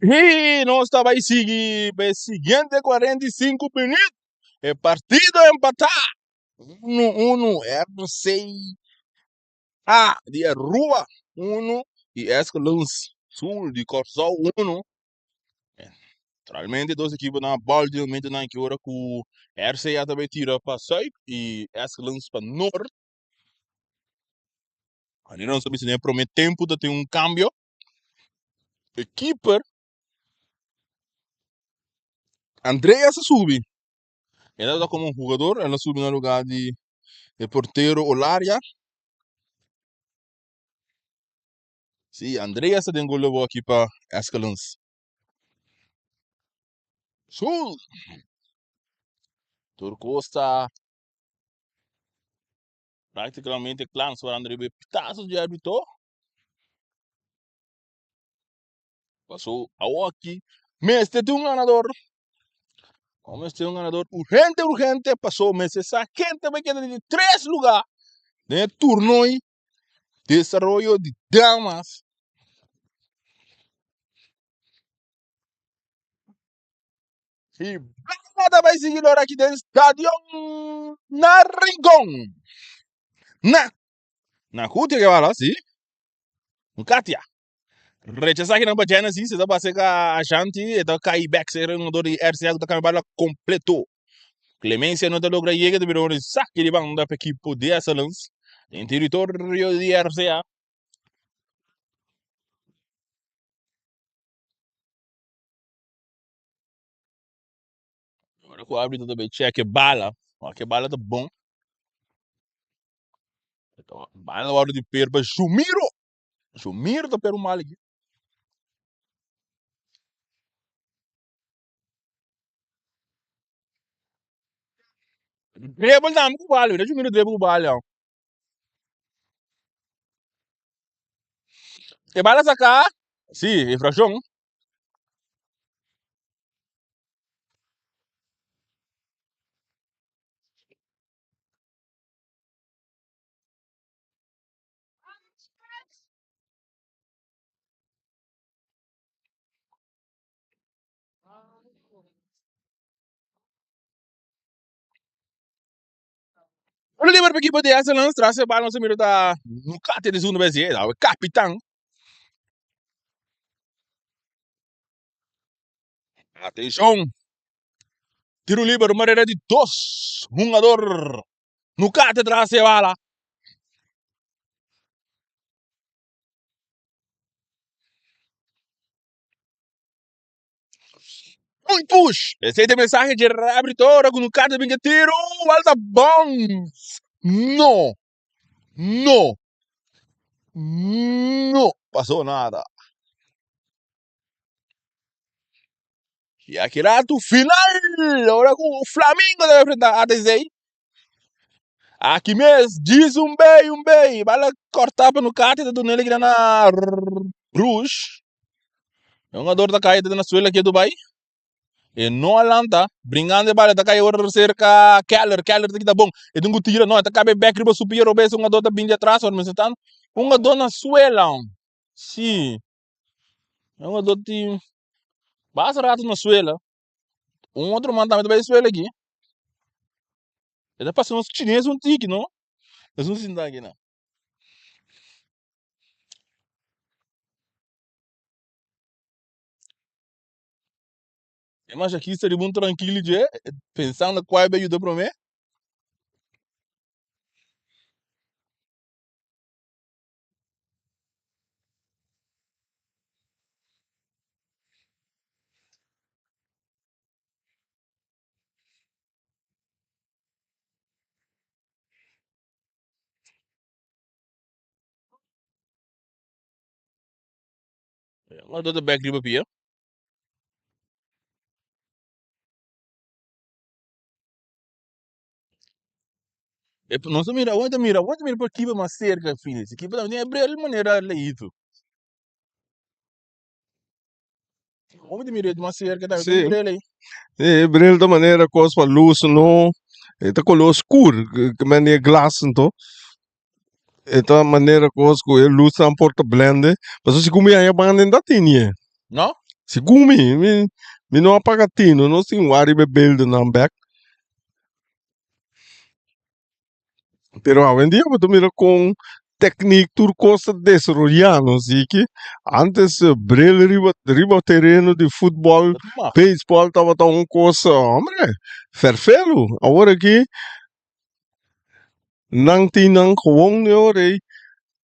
I nos ta bai sigui pa e siguiente 45 minuut. E partido empatá. 1-1 RCA di Aruba 1 i Escalons Sul di Kòrsou 1. Naturalmente dos ekipo nan a bòl di momentonan ki ora ku RCA ta bai tira pa sùit i Escalons pa nort. Manera nos a bisa den e promé tempu ta tin un kambio. E keeper Andreas a subi. E tabata komo un hugador, el a subi na lugá di e portero Olaria. Sí, Andreas ta den gol awor aki pa Escalons. Sul! Tur kos ta práktikamente kla. Nos warando riba e pitazo di árbitro. Paso awor aki mester tin un ganador. Awor mester tin un ganador urgente, urgente. Paso mester sa ken ta bai keda den di tres lugar den e toernooi desaroyo di damas. I bala ta bai sigui lora aki den stadion na Rincon. Na, na Kutia ke bala, si. Nkatia. Rechasa kinan pa Genesis, e ta base ka Ashanti, e ta kai bek ser un jugador di RCA ku ta kambia bala kompleto. Clemencia no ta logra yega, ta bira un saque di banda pa ekipo di Excellence den teritorio di RCA. Ora ku arbitro ta bai check e bala, wak e bala ta bon. Bala wòrdu di per pa Jumiro. Jumiro ta per un mal aki. Dribble tambe ku bala, mira Jumiro dribble ku bala. E bala saka, si, infraccion. Ora liber pa ekipo di Excellence tras e bal nos a mira ta Nukate di segundo bes e kapitan. Atenshon! Tiro liber manera di dos hungador. Nukate tras e bala. Un push. Esei ta e mensahe dje árbitro ora ku Nukate bin ke tiro. Bala ta bounce. No. No. No pasó nada. Y aki rato final, ora ku Flamingo ta enfrenta ATC. Aki mes, djis un bei, un bei. Bala korta pa Nukate ta dunele kina na Bruges. E hungador ta kai na suela aki Dubai. E no a lanta, bringando e bala ta kai ora cerca Keller. Keller ta kita bon. E tin ku tira, no, e ta kabe bek riba su pia robes. Hungador ta bin di atras, ora mester tan. Hungador na suela. Si. E hungador tin basta rato na suela. Un otro man tambe ta bai suela aki. E ta pasa nos chines un tiki, no? Es un sinta aki na. E masakista riba un trankili dje, pensando kua e bai yuda promé. Wat doet de bek riba pia? E nos a mira, aguanta mira, aguanta mira por kiba mas cerca Phoenix. Kiba también é brel manera leído. Hopi di mira mas cerca tambe Sí. un bril ahí. E bril ta manera kos pa lus no. E ta kolor skur, ke men di e glas anto. E ta manera kos ku e lusnan por ta blende. Pasobra si ku mi haña banda e no ta tini e. No? Segun mi, mi, mi no a paga tino, nos tin wak riba e beeldennan bek. Pero awendia bo ta mira kon teknik tur kos ta desaroyá no siki. Antes bril riba riba tereno di futbòl, beisbòl tabata un kos, hombre, fèrfelu. Awor aki nan tin nan gewoon di ora ei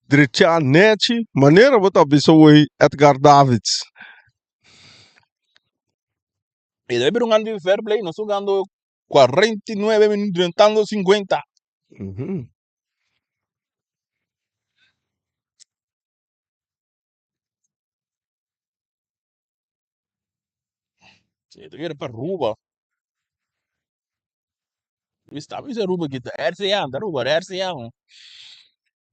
drechá nèchi, manera bo ta bisa wei Edgar Davids. E debe bira un ando di fair play, nos jugando 49 minutos, drentando 50. Sí, tu quiere pa Aruba. Mi sta bisa Aruba kita RCA, anda Aruba, RCA.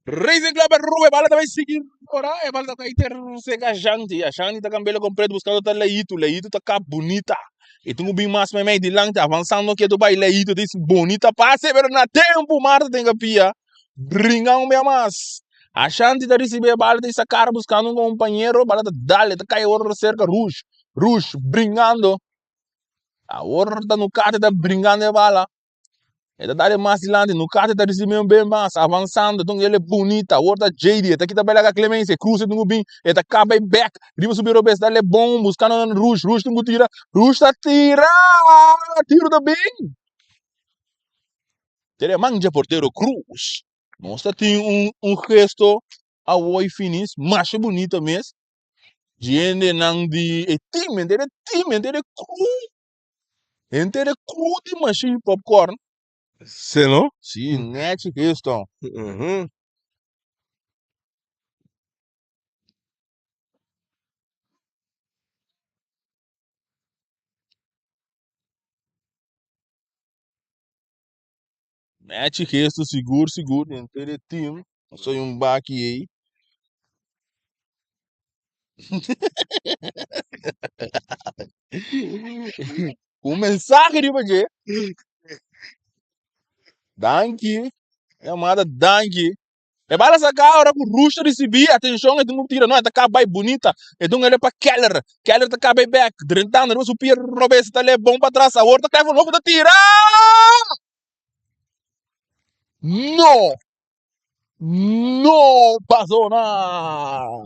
Racing Club Aruba, e bala ta bai sigui ora, e bala ta kai ter cerca Ashanti. Ashanti ta cambia completo buscando ta Leito, Leito ta kap bonita. E tin ku bin mas mei mei dilanti, avanzando ketu bai Leito dis bonita pase, pero na tempo Marta tin ka pia. Bringa un bia mas. Ashanti ta ricibi e bala ta isa cara buscando un compañero, bala ta dal, e ta cay awor cerca Rush. Rush bringando. Awor ta Nukate ta bringando e bala. E ta dal mas dilanti, Nukate ta ricibi un bia mas, avanzando, tung ele bonita. Awor ta JD, e ta kita bala ka Clemencia, cruza tungu bin, e ta caba e back, riba subi robes, dale bon, buscando Rush, Rush tungu tira, Rush ta tira, tiro ta bin. Tere manja portero Cruz. Nos ta tin un un gesto awor finis masha bunita mes. Hendenan di e team, henter e team, henter e crew, henter e crew di Machine Popcorn. Sí, no? Sí, nechi gesto. Mhm. Nechi gesto sigur sigur henter e team. Soy un baki ei. Un mensahe riba dje. Danki. Yamada danki. E bala saca ora cu Rush ta ricibi, atencion e tin cu tira, no e ta caba bay bunita, e dun ele pa Keller, Keller ta caba bay back, drentando riba su pie robes ta le bon patras, awor ta Kevin Hope ta tira! No! No pasó nada!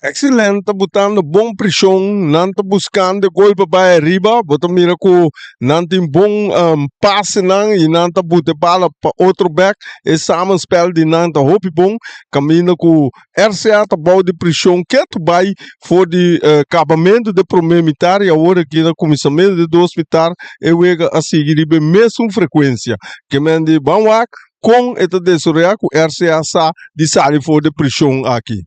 Excellent ta botando bon preshon, nan ta buskando e gol pa bai ariba. Bo ta mira ku nan tin bon um, pasenan i nan ta buta e bala pa otro bek. E samenspel di nan ta hopi bon. Kaminda ku RCA ta bou di preshon ketu bai for di eh, kabamentu de promé mitar i awor aki na kuminsamentu de dos mitar e wega a sigui riba e mesun frekuensia. Ke men di ban wak kon e ta desaroyá ku RCA sa di sali for di prishon aki.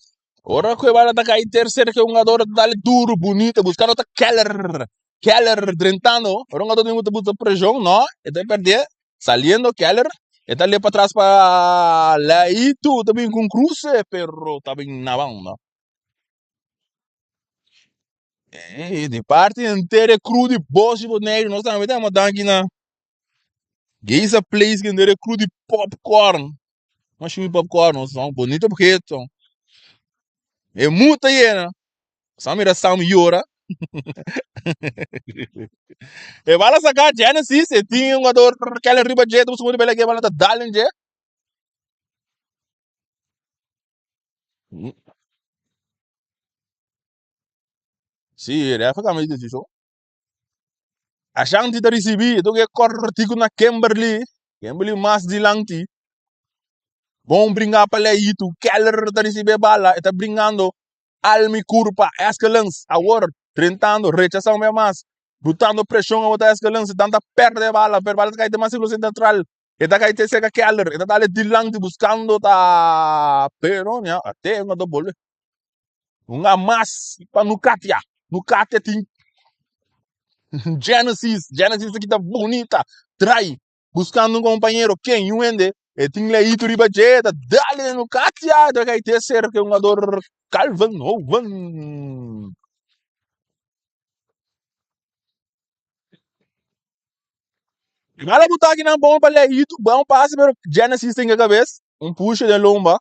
Ora ku e bala ta kai terser ke hungador ta dal duru bunita buskando ta Keller. Keller drentando. Ora hungador tin ku ta buska preshon no e ta perdé. Saliendo Keller e ta le patras pa Laitu ta bin ku un kruse pero ta bin na banda. E di parti henter e crew di Boshi Boneiru nos tambe ta danki na Geisa Place ku henter e crew di popcorn. Mashimi popcorn nos son bonito objeto. E muta yena. Sa mira Sam yora. E bala saka Genesis e tin un jugador Keller riba dje, ta busca bela ke bala ta dal den dje. Sí, ref a cambia di decision. Ashanti ta ricibi, e toke cortico na Kimberly. Kimberly mas dilanti. Bon bringa pa Leito. Keller ta ricibi e bala, e ta bringando. Almi curpa, Eskelens, awor, drentando, rechazando un mas. Botando presion awor ta Eskelens, dan ta perde e bala, pero bala ta cay den círculo central. E ta kai te serka Keller, e ta dale dilanti buskando ta pero nia ate un a bolbe. Un a mas pa Nukatia. Nukatia tin Genesis, Genesis ta kita bonita, trai buskando un kompañero ken yu hende e tin Leito riba dje ta dale Nukatia ta kai te serka un ador Calvin Hoven. Bala buta akinan bon pa Leito, bon pase pero Genesis tin ke kabes, un pushe den lomba.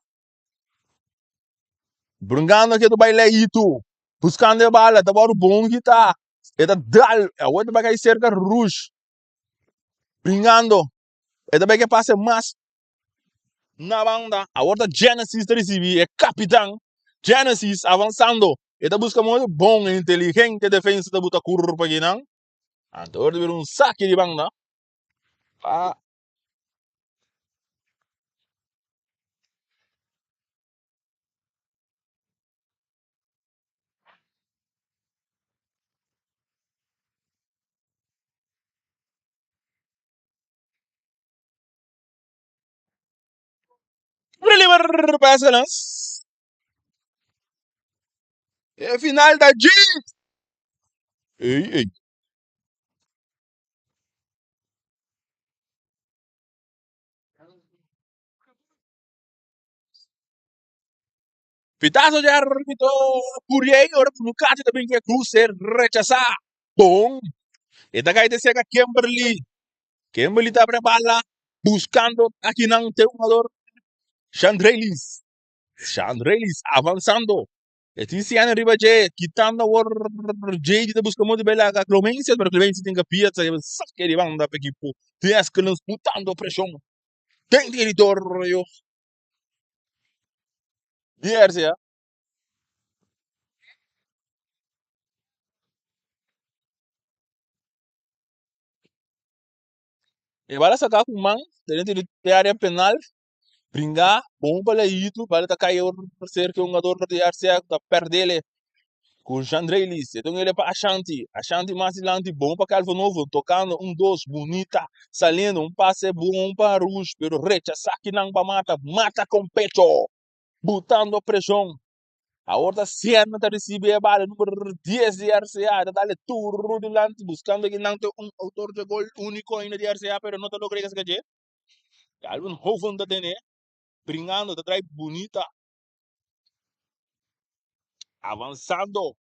Brungando ke bai Leito, buskando e bala, ta wòrdu bon kita, e ta dal, awor e ta bai kai serka Rush. Bringando, e ta bai ke pase mas na banda, awor ta Genesis ta risibi, e kapitan Genesis avansando, e ta buska modo bon, inteligente defensa ta buta kurpa akinan. Anto ora ta bira un saki di banda pa Reliever pa Excellence. E final ta djis. Ey, ey. Pitazo di arbitro Curiel ora ku Lukaku ta bin ku e cruz ser rechasá. Bon. E ta kai te seka Kimberly. Kimberly ta abri bala buscando akinan te hugador Chandrelis. Chandrelis avanzando. E tin Siena riba dje, kitando awor JD ta busca modo di bai laga Clemencia, pero Clemencia tin kapia, ta sake di banda pa ekipo di Escalons butando presion den teritorio di RCA. E bala saka ku man dentro di area penal. Bringa bon pa Leito, bala ta kai ora cerca un hungador di RCA ku ta perdele ku Jandrelis. E ta un ele pa Ashanti, Ashanti mas dilanti bon pa Calvo Novo, tocando un dos bunita, saliendo un pase bon pa Rouge, pero rechasa kinan pa Mata, Mata con pecho, butando presion. Awor ta Siena ta ricibi e bala numero 10 di RCA, ta dale turu dilanti buscando kinan ta un autor di gol unico ainda di RCA, pero no ta logra yega esaki dje. Calvin Hoven ta tene, bringando, ta trae bunita. Avanzando.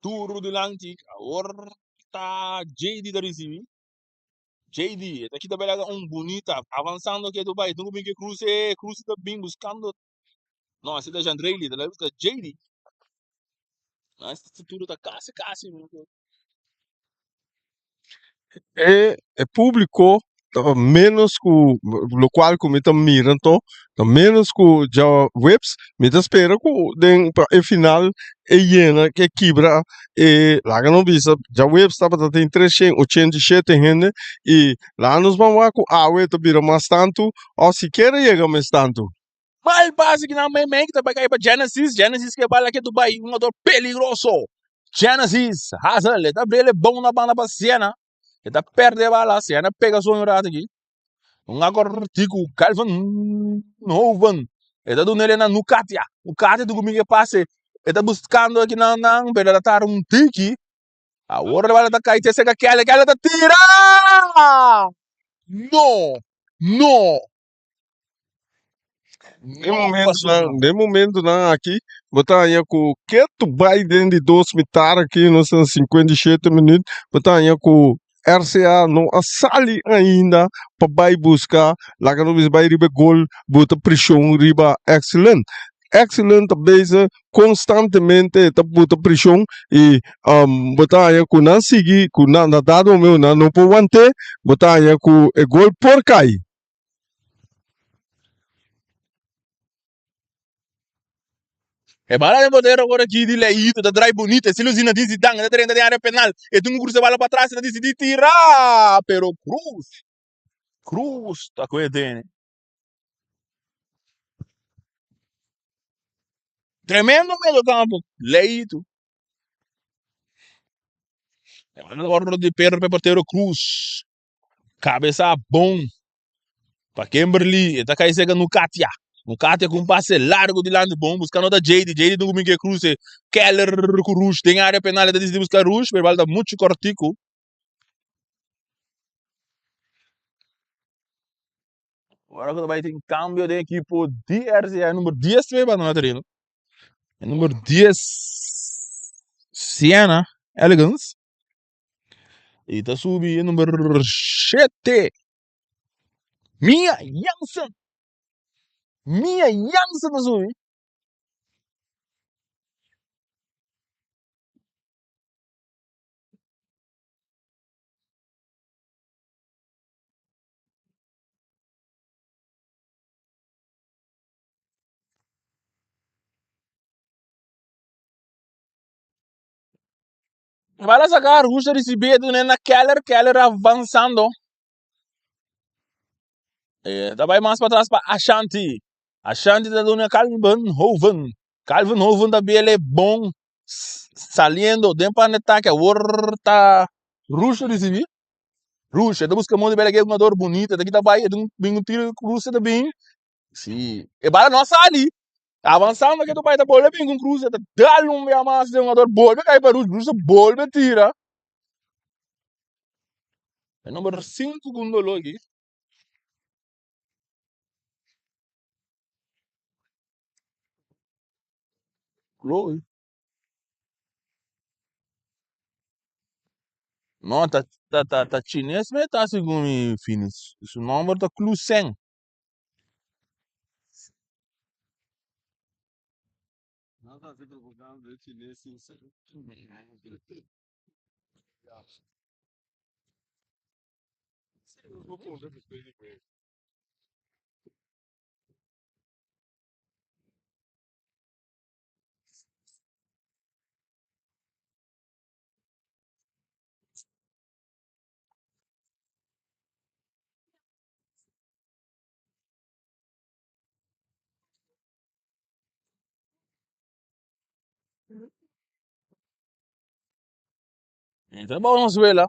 Duro dilanti. Awor ta JD ta ricibi. JD, ta kita belaga un bunita. Avanzando ke Dubai. Tungu bin ke cruce. Cruce ta bin buscando. No, así ta Jandreli. Ta busca JD. No, este futuro ta casi, casi. E e públiko ta ménos ku lokual ku mi ta mira anto ta ménos ku djaweps. Mi ta spera ku den pa e final e yena ke kibra e laga nos bisa djaweps tabata tin treshen ochenta i shete hende i laga nos ban wak ku awe ta bira mas tantu òf sikiera yega mes tantu. Mal pase ki nan meimei ki ta bai kai pa Genesis, Genesis ke bala ke Dubai, un jugador peligroso. Genesis, Hazel, e ta brele bon na banda pa Siena, e ta perde bala, Siena pega su un rato aki. Un akortiku, Calvin Hoven, e ta duna ele na Nukatia, Nukatia ta kuminga e pase, e ta buskando aki nan nan, pero e ta tarda un tiki. Awor e bala ta kai te seka Kelly, Kelly ta tira! No! No! Den momentonan, den momentonan aki bo ta haña ku ketu bai den di dos mitar aki nos ta na 57 minuut bo ta haña ku RCA no a sali ainda pa bai buska laga nos bisa bai riba e gol buta preshon riba Excellent. Excellent ta bezig konstantemente ta buta preshon i bo ta haña ku nan sigui ku nan na dado momento nan no por want'é bo ta haña ku e gol por kai. E bala den portero ora ki di Leito ta drai bonito, estilo Zinedine Zidane, ta drenta den area penal, e tin ku crusa e bala pa tras, e ta disidi tira, pero Cruz, Cruz ta koe tene. Tremendo medio campo, Leito. E bala ta wòrdu di Pedro pa e portero Cruz. Kabesa bon pa Kimberly. E ta kai sega Nukatia. Nukatia ku un pase largo dilanti bon buskando ta JD. JD tin ku bin ke kruse. Keller ku Rush den area penal. E ta disidi buska Rush pero bal ta muchu kortiku. Ora ku ta bai tin kambio den ekipo di RCA. Number 10 ta bai bandona tereno. E number 10 Siena Elegance. I ta subi e number shete. Mia Jansen. Mia Jansen ta subi. Bala saca Rusia recibe dune na Keller, Keller avanzando. Ta bai mas patras pa Ashanti. Ashanti ta duna Calvin Hoven. Calvin Hoven ta biele bon saliendo den pan ataque. Awor ta Rusia recibi. Rusia ta busca modo di bela ke jugador bonito. Ta kita bai bin un tiro Rusia ta bin. Si e bala no a sali. Avansando ke tu bai ta bolbe bin ku Cruz ta dal un bia mas den jugador bolbe kai pa Cruz Cruz ta bolbe tira. E number 5 ku un dolo aki. Chloe. No, ta ta ta ta chines me ta segun mi finis. Su nomber ta Clusen. Nan ta hasi propaganda de chines sin ser. Entra bou nos wela.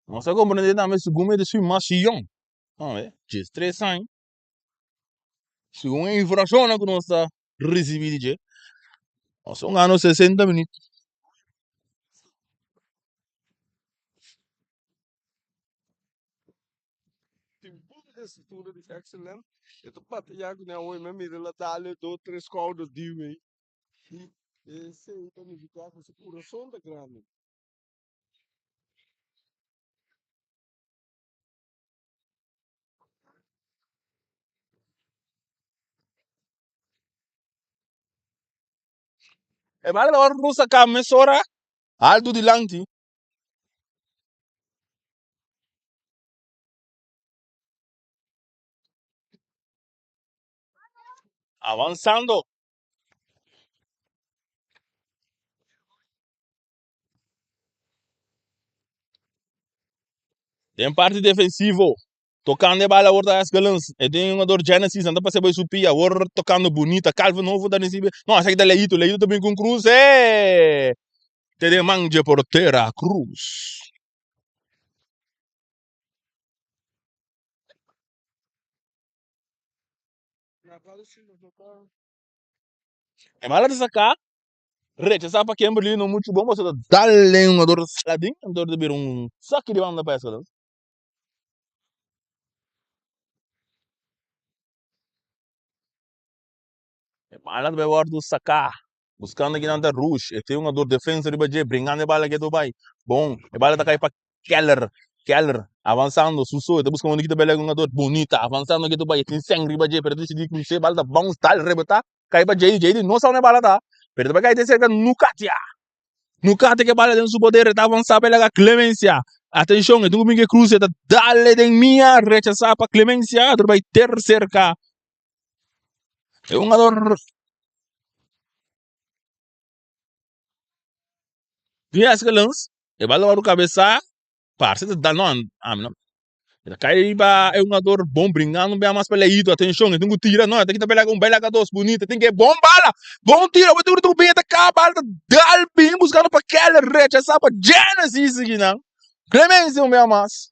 Nos a comprende tambe segun mi ta su mas yong. Djes tres aña. Segun e informashonnan ku nos ta risibí di dje, nos a gana 60 minüt. Tin bon estructura di excellent. E ta batalla cu nan hoy. Mi a mira la dale dos, tres schouder die way. Y esey ta nifica cu su curason ta grandi. E bala ta wòrdu saká mesora altu dilanti. Avansando. Den parti defensivo. Tocando e bala awor ta Eskelens. E tin un jugador Genesis, nan ta pasa bay su pia. Awor tocando bunita. Calvin Hoven ta recibe. No, esaki ta Leito. Leito ta bin cu un cruz. Eh! Te den man dje portera Cruz. E bala ta saca. Rechasa pa Kimberly no mucho bon pasobra ta dal den un jugador Saladin. Enton ta bira un saki di banda pa Eskelens. E bala ta bai wòrdu saká. Buskando kinan ta Rush. E tin un jugador defensa riba dje, bringando e bala ke ta bai. Bon, e bala ta kai pa Keller. Keller avansando su so. E ta buska un ki ta bai un jugador. Bonita, avansando ke ta bai. E tin sèn riba dje, pero e ta disidí krus'é. E bala ta bounce, dal rebotá, kai pa Jady. Jady no sa unda e bala ta, pero e ta bai kai te serka Nukatia. Nukatia ke bala den su poder, e ta avansá pa e laga Clemencia. Atenshon, e tin ku bin ke krus'é, e ta dal den mia, rechasá pa Clemencia, ta bai ter serka. E hungador di Eskelens, e bal wòrdu kabesá, parse ta da no, ami no, e ta kai riba e hungador bon bringando un bia mas pa Leito, atenshon, e tin ku tira, no, e ta kita pelea ku un bela dos bunita, tin ke bon bala, bon tira, bo tin ku bin e ta kaba bala ta dal bin buskando pa Keller, rechasá pa Genesis kinan, Clemencia un bia mas.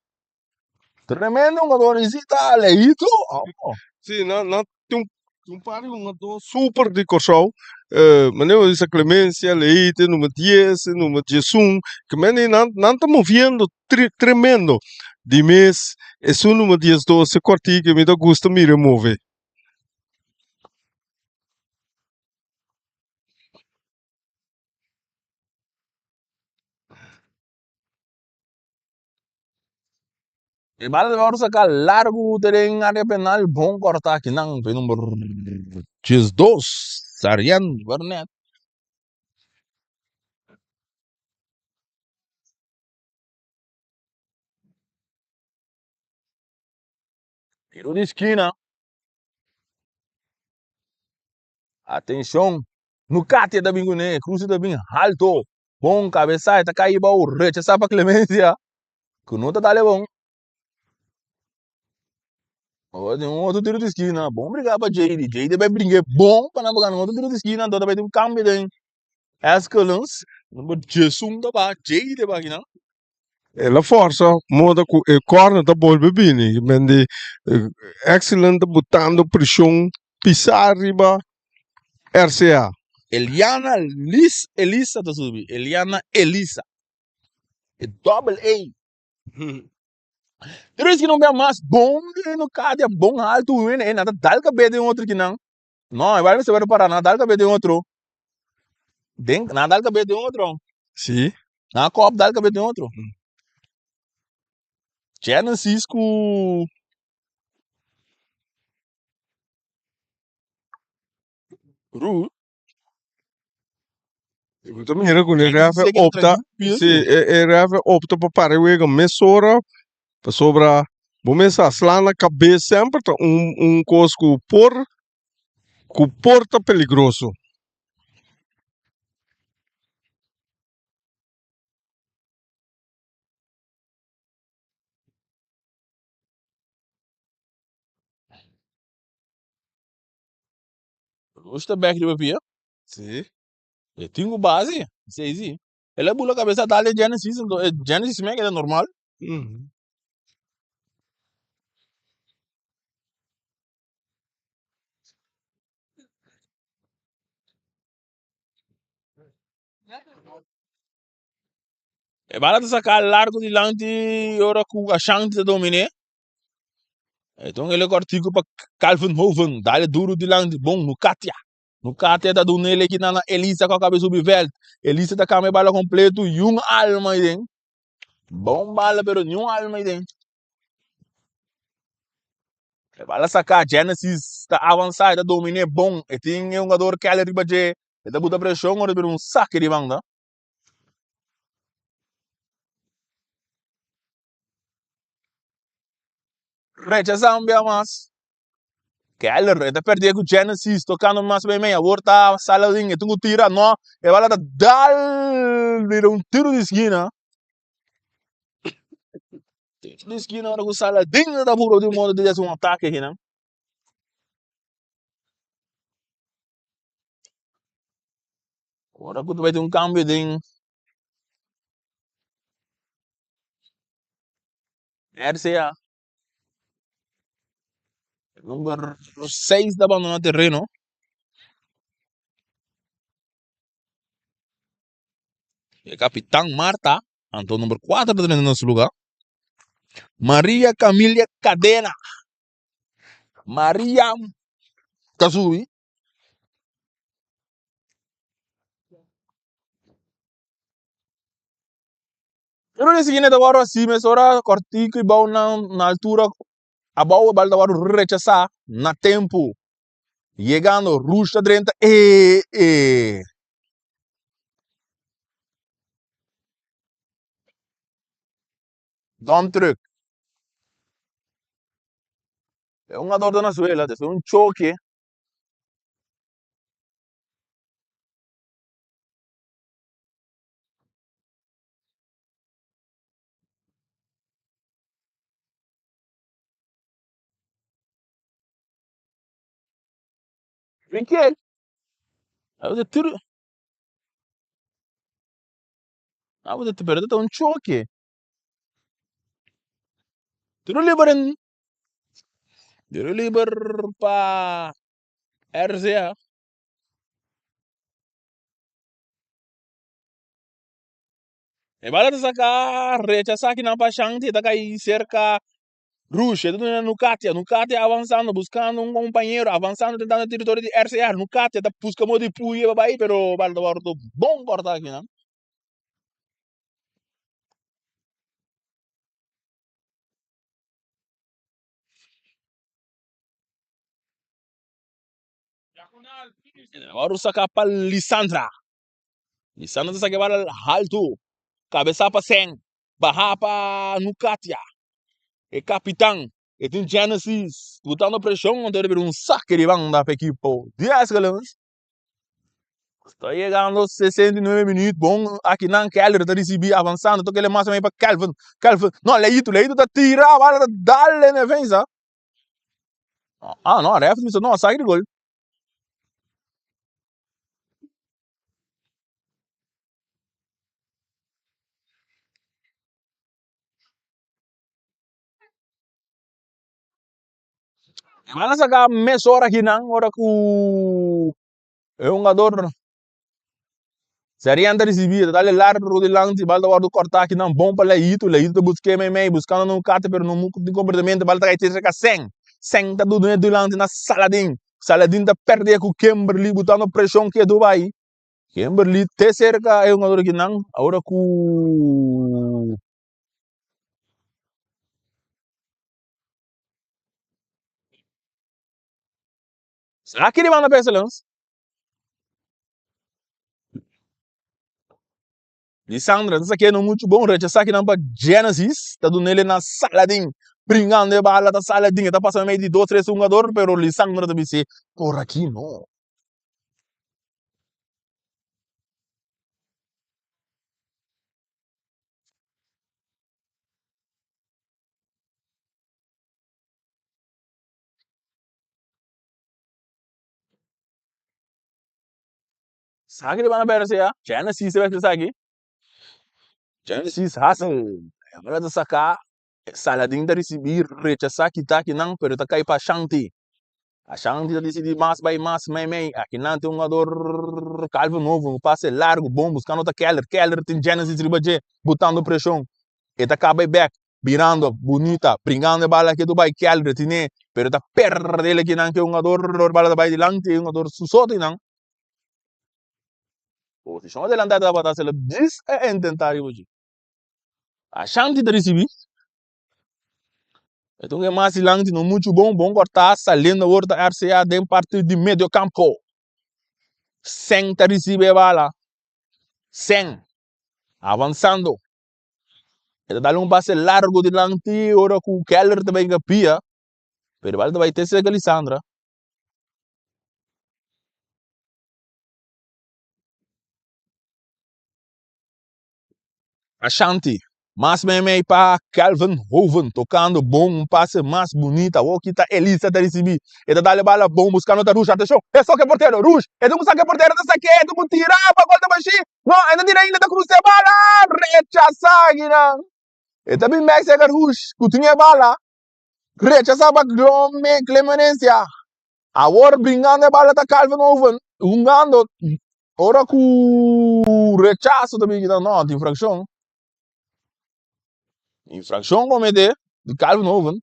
Tremendo hungador y si ta Leito. Sí, nan, nan tin un, un par di hungador super di Kòrsou. Manera bo bisa Clemencia, Leite, number 10, number 11. Ke mende nan, nan ta moviendo tre, tremendo. Di mes, esun number 12 kòrtí ke mi ta gusta mira e move. E bala ta wòrdu saká largu te den área penal, bon kòrtá kinan pa e number 12, Sarian Bernet. Tiro di skina. Atenshon, Nukati ta bin kuné, Cruci ta bin halto, bon kabesá, e ta kai bou, rechasá pa Clemencia, ku no ta dale bon. Awor tin un otro tiro di skina, bon brigá pa JD, JD bai bringa bon pa nan por gana un otro tiro di skina, anto ta bai tin un kambio den Eskelens, number 11 ta ba, JD ta ba akinan. El a forsa moda ku e corner ta bolbe bini. Men di Excellent ta butando preshon pisá riba RCA. Eliana Lis Elisa ta subi. Eliana Elisa. E double A. Pero es que no bea mas bon de no kadia bon alto wene e nada dal kabe den otro kinan. No, igual mester worde para, nan dal kabe den otro. Den, nan dal kabe den otro. Sí. Nan kop dal kabe den otro. Genesis ku Ruth. Bo ta mira ku e ref a opta, si e ref a opta pa para e wega mesora pasobra bo mes sa sla na kabes semper ta un un kos ku por ku por ta peligroso. Ruth ta bek riba pia. Si. E tin ku base, si si. El a bula kabesa tal de Genesis, enton e Genesis men keda normal. E bala ta saka largu dilanti ora ku Ashanti ta dominé. Enton el e kòrtiku pa Calvin Hoven, dale duru dilanti, bon, Nukatia. Nukatia ta duna el ekinan na Elisa ku a kaba subi vèlt. Elisa ta kambia e bala kompletu, yun alma aiden. Bon bala pero niun alma aiden. E bala saka, Genesis ta avansa, e ta dominé bon. E tin e hungador Keller riba dje, e ta buta preshon ora bira un sake di banda. Rechasá un bia mas. Keller e ta perdé ku Genesis tokando mas mei mei. Awor ta Saladin e tin ku tira. No, e bala ta dal bira un tiro di skina. Tiro di skina ora ku Saladin ta purba di un modo di hasi un atake akinan. Ora ku ta bai tin un kambio den RCA. Number 6 ta bandona terreno. E kapitan Marta, anto number 4 ta drenta na su lugar. Maria Camilia Cadena. Maria ta subi. Pero di siguiente ta wòrdu hasi mesora kòrtiku i bou na na altura abou e bal ta wòrdu rechasá na tempu. Yegando Rush ta drenta e e. Dump truck. E hungador ta na suela despues un choke. Riquel. A tiro. A pero ta un choque. Tiro liber en. Tiro liber pa RCA. E bala ta saka rechasá kinan pa Shanti, e ta kai serka Rush, e ta duna na Nukatia, Nukatia avansando, buskando un kompañero, avansando tentando e teritorio di RCR, Nukatia ta buska modo di puye pa bai, pero bala ta wòrdu bon kòrtá akinan. Awor saka pa Lisandra. Lisandra ta saka e bala haltu. Kabesa pa Seng. Baha pa Nukatia. E kapitan. E tin Genesis. Botando preshon anto riba un sake di banda pa ekipo di Escalons. Sta yegando 69 minuut. Bon akinan Keller ta risibi avansando. Toka ele mas pa Kelvin. Kelvin. No, Leito. Leito ta tira. Bala ta dal den defensa. Ah, no. Ref bisa no. Sake di gol. Van a saca mesora akinan ora cu e hungador Serian ta ricibi, ta dale largo dilanti, bal ta wordo corta akinan bon pa Leito, Leito ta busca meimei, buscando na un kate pero no tin comportamiento, bal ta cay cerca Seng, Seng ta duna dilanti na Saladin, Saladin ta perde cu Kimberly botando presion ketu bay, Kimberly te cerca e hungador akinan, ora cu. Aki di banda Pestilence. Lisandra ta sakiendo muchu bon, rechasa kinan pa Genesis, ta dunele na Saladin, bringando e bala ta Saladin, e ta pasa medio di dos tres hungador, pero Lisandra ta bis'é, por aki no. Saki di banda PRCA, Genesis ta mester saki. Genesis Hassel, e bala ta saka, Saladin ta risibi, rechasa kita akinan, pero ta kai pa Ashanti. Ashanti ta disidi mas bai mas mei mei, akinan tin un hugador Calvin Novo, un pase largo, bon, buskando ta Keller, Keller tin Genesis riba dje, botando preshon, e ta kaba e bek, Birando bunita, bringando e bala ke bai Keller tine, pero ta perde el kinan ke hungador, e bala ta bai dilanti, e hungador su so tinan. Posicion adelantá tabata selo djis a intentá riba dje. Ashanti ta risibi. E ta un mas dilanti no muchu bon, bon kòrtá, saliendo awor ta RCA den parti di medio kampo. Seng ta risibi e bala. Seng avansando. E ta dal un pase largo dilanti ora ku Keller ta bai pia, pero e bala ta bai te serka Lisandra. Ashanti, mas meimei pa Kelvin Hoven, tocando bon, un pase mas bunita. Awor kita Elisa ta ricibi. E ta dal e bala bon, buscando ta Rush. Atencion, e soke portero, Rush, e ta cu saca e portero, ta saque, e ta cu tira, pa gol ta bashi. No, e ta tira ainda, ta cruza e bala, rechasa akinan. E ta bin bek cerca Rush, cu tin e bala, rechasa pa Clemencia. Awor bringando e bala ta Calvin Oven, hungando ora cu rechaso ta bin kita, no, ta infraccion. Infraccion comete di Calvin Oven.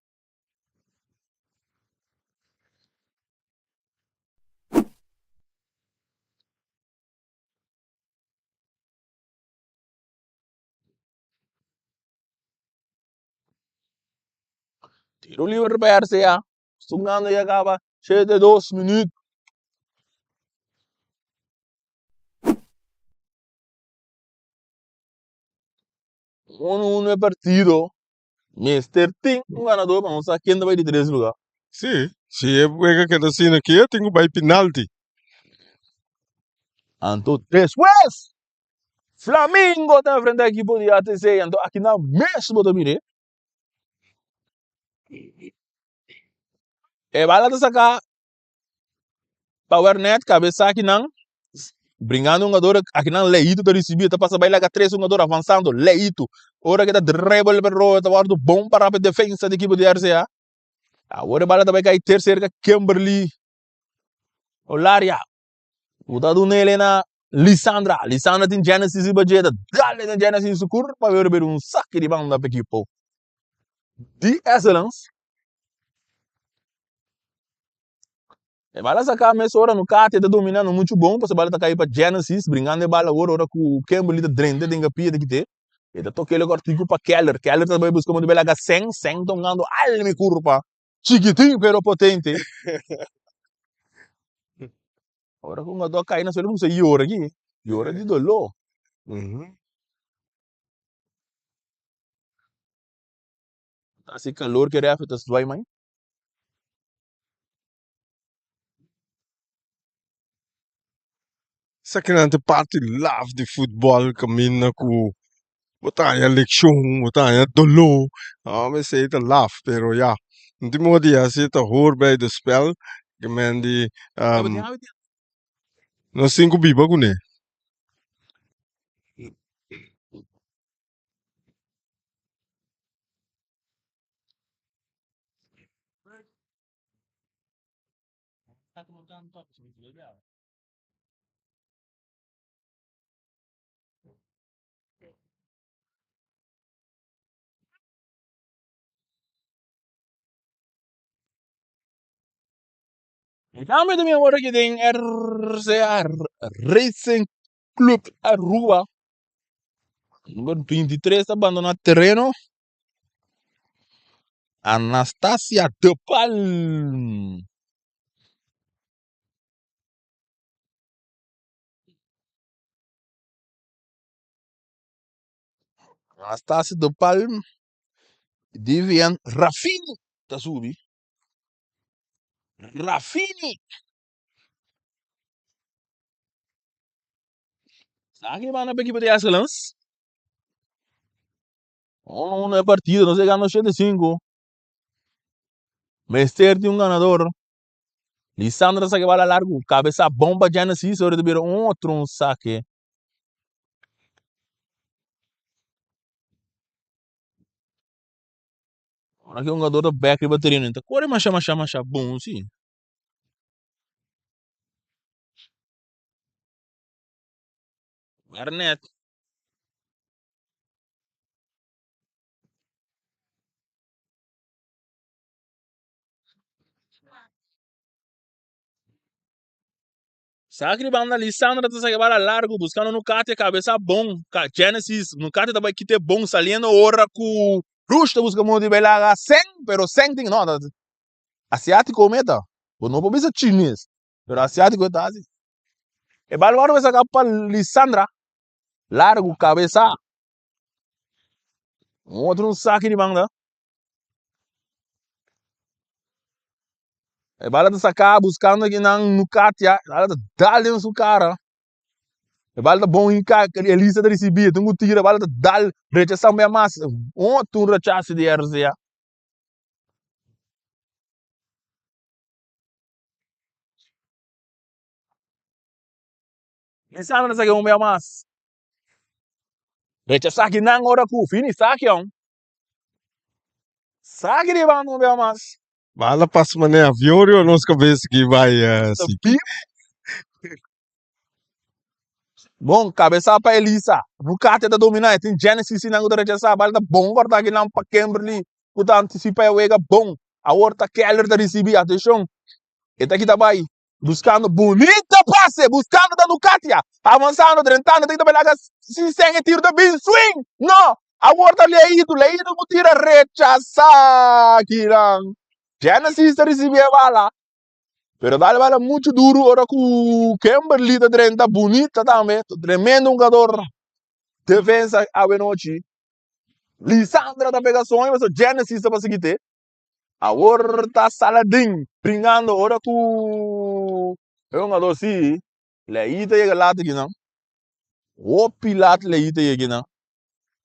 Tiro libre pa RCA. Sungando ya caba 72 minuut. Uno uno e partido. Mester tin un ganador pa nos sa ken ta bai di tres lugar. Sí, si e wega keda asina aki e tin ku bai penalti. Anto despues Flamingo ta enfrenta ekipo di ATC. Anto akinan mes bo ta mira. E bala ta saka pa Wernet kabesa akinan bringando hungador akinan Leito ta risibi ta pasa bai laga tres hungador avansando Leito ora ke ta dribble pero ta wordo bon para pa defensa di ekipo di RCA awor e bala ta bai kai ter serka Kimberly Olaria ku ta duna ele na Lisandra Lisandra tin Genesis riba dje ta dale den Genesis su kurpa pero bira un saki di banda pa ekipo di Excellence. E bala saca mesora no Katia ta domina no mucho bon pasobra bala ta cay pa Genesis bringando e bala awor ora cu Kimberly ta drenta den capia ta kite e ta toca el cortico pa Keller Keller ta bay busca modo bay laga Seng Seng ta hungando al mi curpa chikitin pero potente. Ora ku un hungadó a kai na suelo kuminsá yora aki, yora di doló. Ta hasi kalor ku e rèfri ta zwai mai. Esakinan ta parti laf di futbòl kaminda ku bo ta haña lekshon, bo ta haña doló, esei ta laf, pero ya, último dia si ta hoor bij de spel, ke men di nos tin ku biba kuné. E cambio ta bin awor aki den RCA Racing Club Aruba. Number 23 ta bandona tereno. Anastasia de Palm. Anastasia de Palm. Divian Raffini ta subi. Raffini. Sa ki banda pa ekipo di Excellence? 1-1 e partido, nos llegando 85. Mester tin un ganador. Lisandro ta saca bala largo, cabeza bon pa Genesis, ora ta bira un otro un saque. Ora ki un jugador ta back riba tereno, ta corre masha masha masha bon si. Wernet. Saki di banda Lisandra ta saki bala largo buscando Nukate cabeza bon ka Genesis Nukate ta bai kite bon saliendo ora ku Rush ta busca modo di bai laga Seng pero Seng tin no asiatico meta bo no por bisa chines pero asiatico ta asi e bal worde saka pa Lisandra largo cabeza un otro un saki di banda. E bala ta saká buskando kinan Nukatia. E bala ta dal den su kara. E bala ta bon hinká. Elisa ta risibí. E tin ku tira. E bala ta dal. Rechasá un bia mas. Otro un rechase di RCA. Lisandro ta saka un bia mas. Rechasá kinan ora ku fini saki aun. Saki di banda un bia mas. Bala pasa mane avion riba nos cabeza ki bai siki. Bon, cabeza pa Elisa. Bukate ta domina. E tin Genesis nan ku ta rechasa. Bala ta bon korta akinan pa Kimberly ku ta anticipa e wega bon. Awor ta Keller ta ricibi. Atencion. E ta kita bai. Buscando bunita pase. Buscando ta Nukatia. Avanzando, drentando. Ta kita bai laga si sen e tiro ta bin swing. No! Awor ta Leito. Leito ku tira rechasa akinan. Genesis ta ricibi e bala. Pero dal bala mucho duro ora ku Kimberly ta drenta bunita tambe. Tremendo hungador. Defensa awe nochi. Lisandra ta pega soño pasobra Genesis ta pa sigui te. Awor ta Saladin bringando ora ku e hungador si Leito yega lat akinan. Hopi lat Leito yega akinan.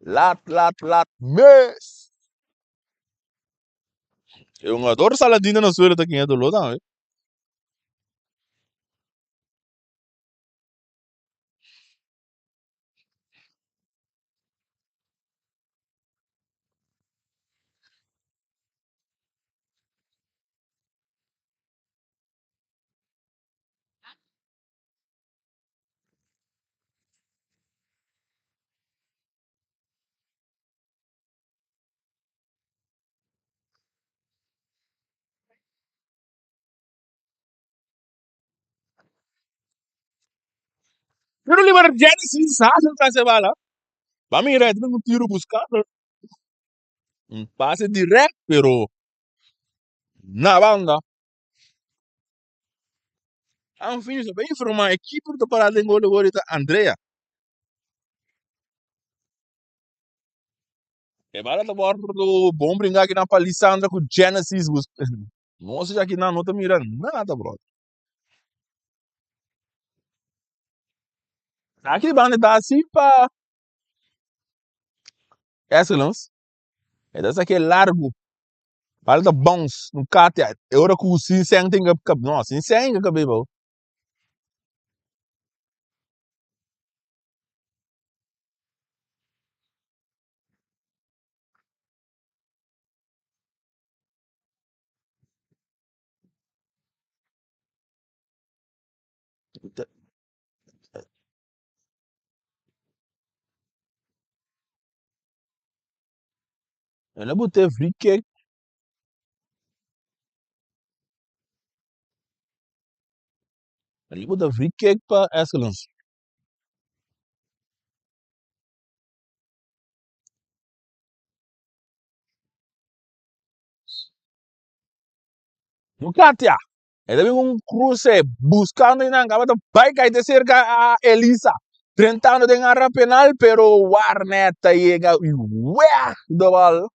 Lat lat lat mes. E hungador Saladin na suelo ta kiña doló tambe. Tiro liber Genesis hace tras e bala. Ba mira, e tin un tiro buscando. Un pase direct, pero na banda. Enfin, so pa informa e keeper ta para den gol awor ta Andrea. E bala ta wordo bon bringa aki nan pa Lisandra ku Genesis. Nos aki nan no ta mira nada, brother. Aki banda ta así pa Excellence. E ta sake largo. Bala ta bounce no katia. E ora ku sin sen tin ka no, sin sen ka kabe bou. El a bot'é free kick. El a bota free kick pa Excellence. Katia, e ta bin un cruce buscando y nan tabata bay cay te cerca a Elisa, drentando den area penal, pero Warnet ta yega y weg de bal.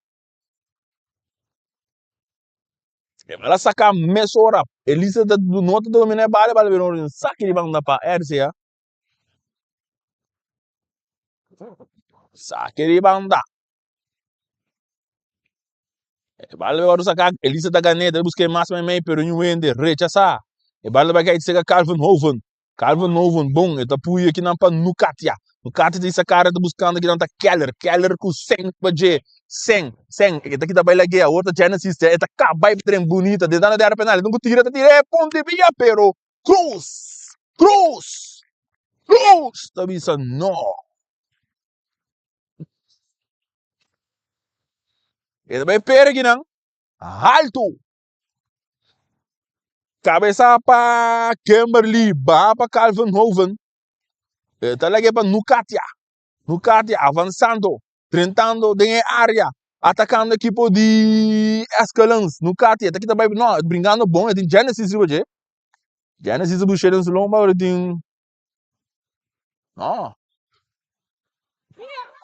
E bal a saca mesora, Elisa ta no ta domina e bal, e bal a bira un saki di banda pa RCA. Saki di banda. E bal a wòrdu saká, Elisa ta gan'é, ta busk'é mas meimei, pero niun hende rechasá. E bal ta bai kai serka Calvin Hoven. Calvin Hoven, bon, e ta pui akinan pa Nukatia. Nukatia ta hisa kara, ta buskando akinan ta Keller. Keller ku Seng pa dje. Seng, Seng, e ta kita bai lag'é. Awor ta Genesis, e ta kap bai tren bunita. Den tanda di área penal, e tin ku tira, ta tira e punta di bia, pero Cruz, Cruz, Cruz ta bisa no. E ta bai pere kinan haltu. Kabesa pa Kimberly, baha pa Calvin Hoven. E ta lag'é pa Nukatia. Nukatia avansando, drentando den e area, atakando ekipo di Escalans. Nukatia ta kita bai, no, brinkando bon, e tin Genesis riba dje. Genesis a busha den su lomba, ora tin No.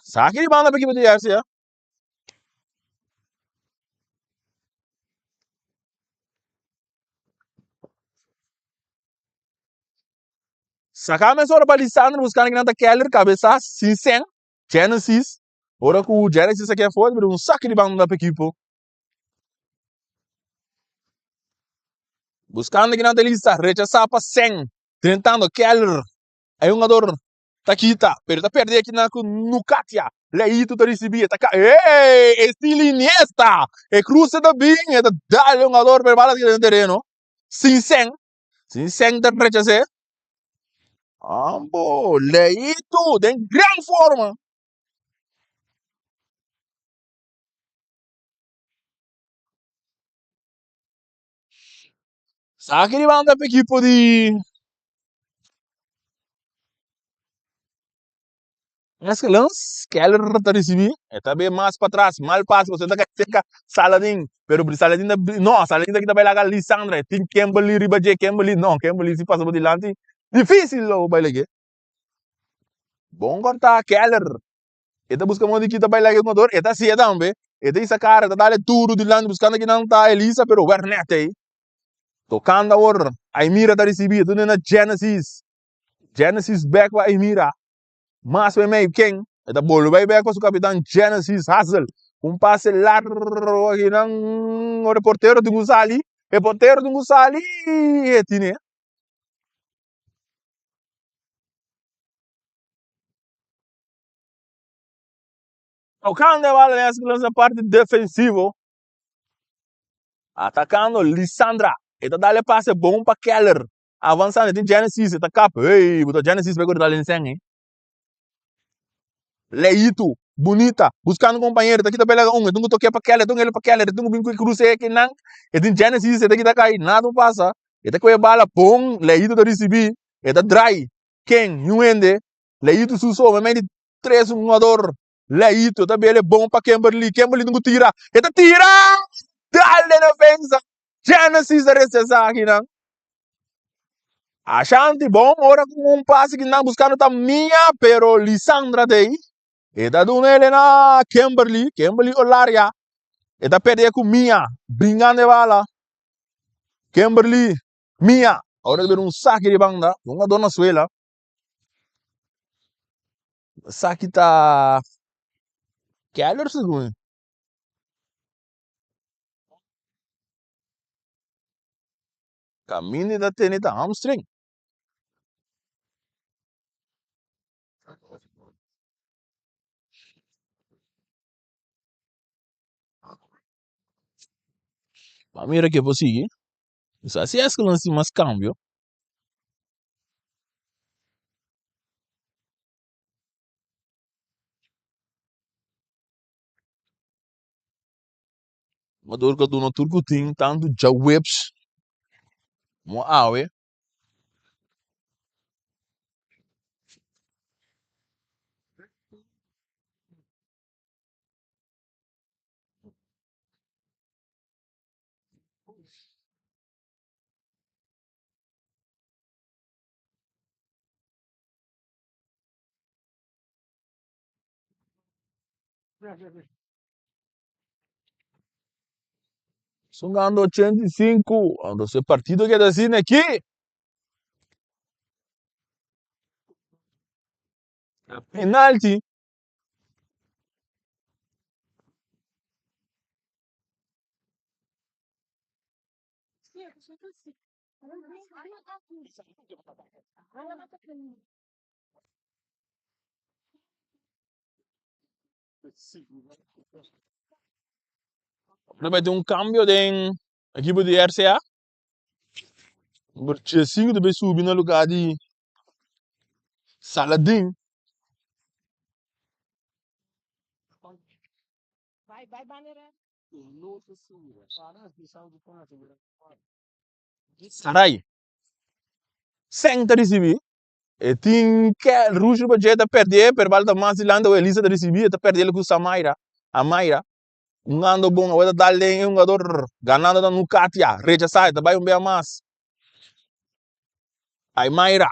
Saki di banda pa ekipo di RCA. Saka mesora pa Lisandro buscando kinan ta Keller cabeza sin sen Genesis. Ora ku Genesis a keda fuera, pero un saki di banda pa ekipo. Buscando kinan ta Elisa, rechasa pa Sen. Drentando Keller, e hungador ta kita, pero ta perde aki na ku Nukatia. Leito ta ricibi, e ta ka, ey, estilo Iniesta! E cruce ta bin, e ta dal e hungador, pero bala ta keda den tereno. Sin sen, sin sen ta rechase. Ambo, Leito den gran forma. Saki di banda pa ekipo di Eskelans. Keller ta risibi. E ta bin mas patras. Mal pase. Pasobra e ta kai serka Saladin. Pero Saladin ta no, Saladin ta kita bai laga Lisandra. E tin Kimberly riba dje. Kimberly no, Kimberly si pasa por dilanti dificil lo bai lag'e. Bon corta Keller. E ta buska modo di kita bai laga e jugador. E ta haci'e tambe. E ta hisa cara, e ta dale duro dilanti buscando kinan ta Elisa, pero Wernet ei. Tocando awor, Aymira ta ricibi, e ta duna na Genesis. Genesis bek pa Aymira. Mas pa mei ken? E ta bolbe bai bek pa su capitan Genesis Hassel. Un pase largo akinan, ora e portero tin cu sali. E portero tin cu sali, e tine. Tocando e bala den escuela parti defensivo. Atacando Lisandra. E ta dale pase bon pa Keller. Avanzando tin Genesis. E ta kap. Hey, buta Genesis pa e dale nsen. Eh. Leito. Bonita. Buscando compañero. Ta kita pela un. E tungu toque pa Keller. Tungu ele pa Keller. E tungu bin cruce e nan. E tin Genesis. E ta kita kai. Nada pasa. E ta koe bala bon. Leito ta recibi. E ta draai. Ken? Niun hende. Leito su so. Meimei di tres hungador. Leito ta bele bon pa Kimberly. Kimberly tin ku tira. E ta tira! Dal den defensa. Genesis ta rechasá akinan. Ashanti bon ora ku un pase ki nan buskando ta Mia, pero Lisandra ta ei. E ta duna ele na Kimberly, Kimberly Olaria. E ta perde ku Mia, bringando e bala. Kimberly, Mia. Ora ta bira un saki di banda, un jugador na suela. Saki ta Keller segun. Caminda ta tene ta hamstring. Ba mira ke por sigui. Sa si es ku lo tin mas kambio. Mador ku a duna tur ku tin tantu djaweps komo awe. Sungando 85, anto e partido keda asina aki. Penalti. Lo mete un cambio den equipo di RCA. Number 5 debe subi na lugar di Saladin. Sarai. Seng ta ricibi. E tin ke Rush riba dje ta perdé, pero bal ta mas dilanti awe Elisa ta ricibi, e ta perdé el ku Samaira, Amaira. Un ando bon awe ta dal den e hungador ganando ta Nukatia, rechasá e ta bai un bia mas. Aymaira,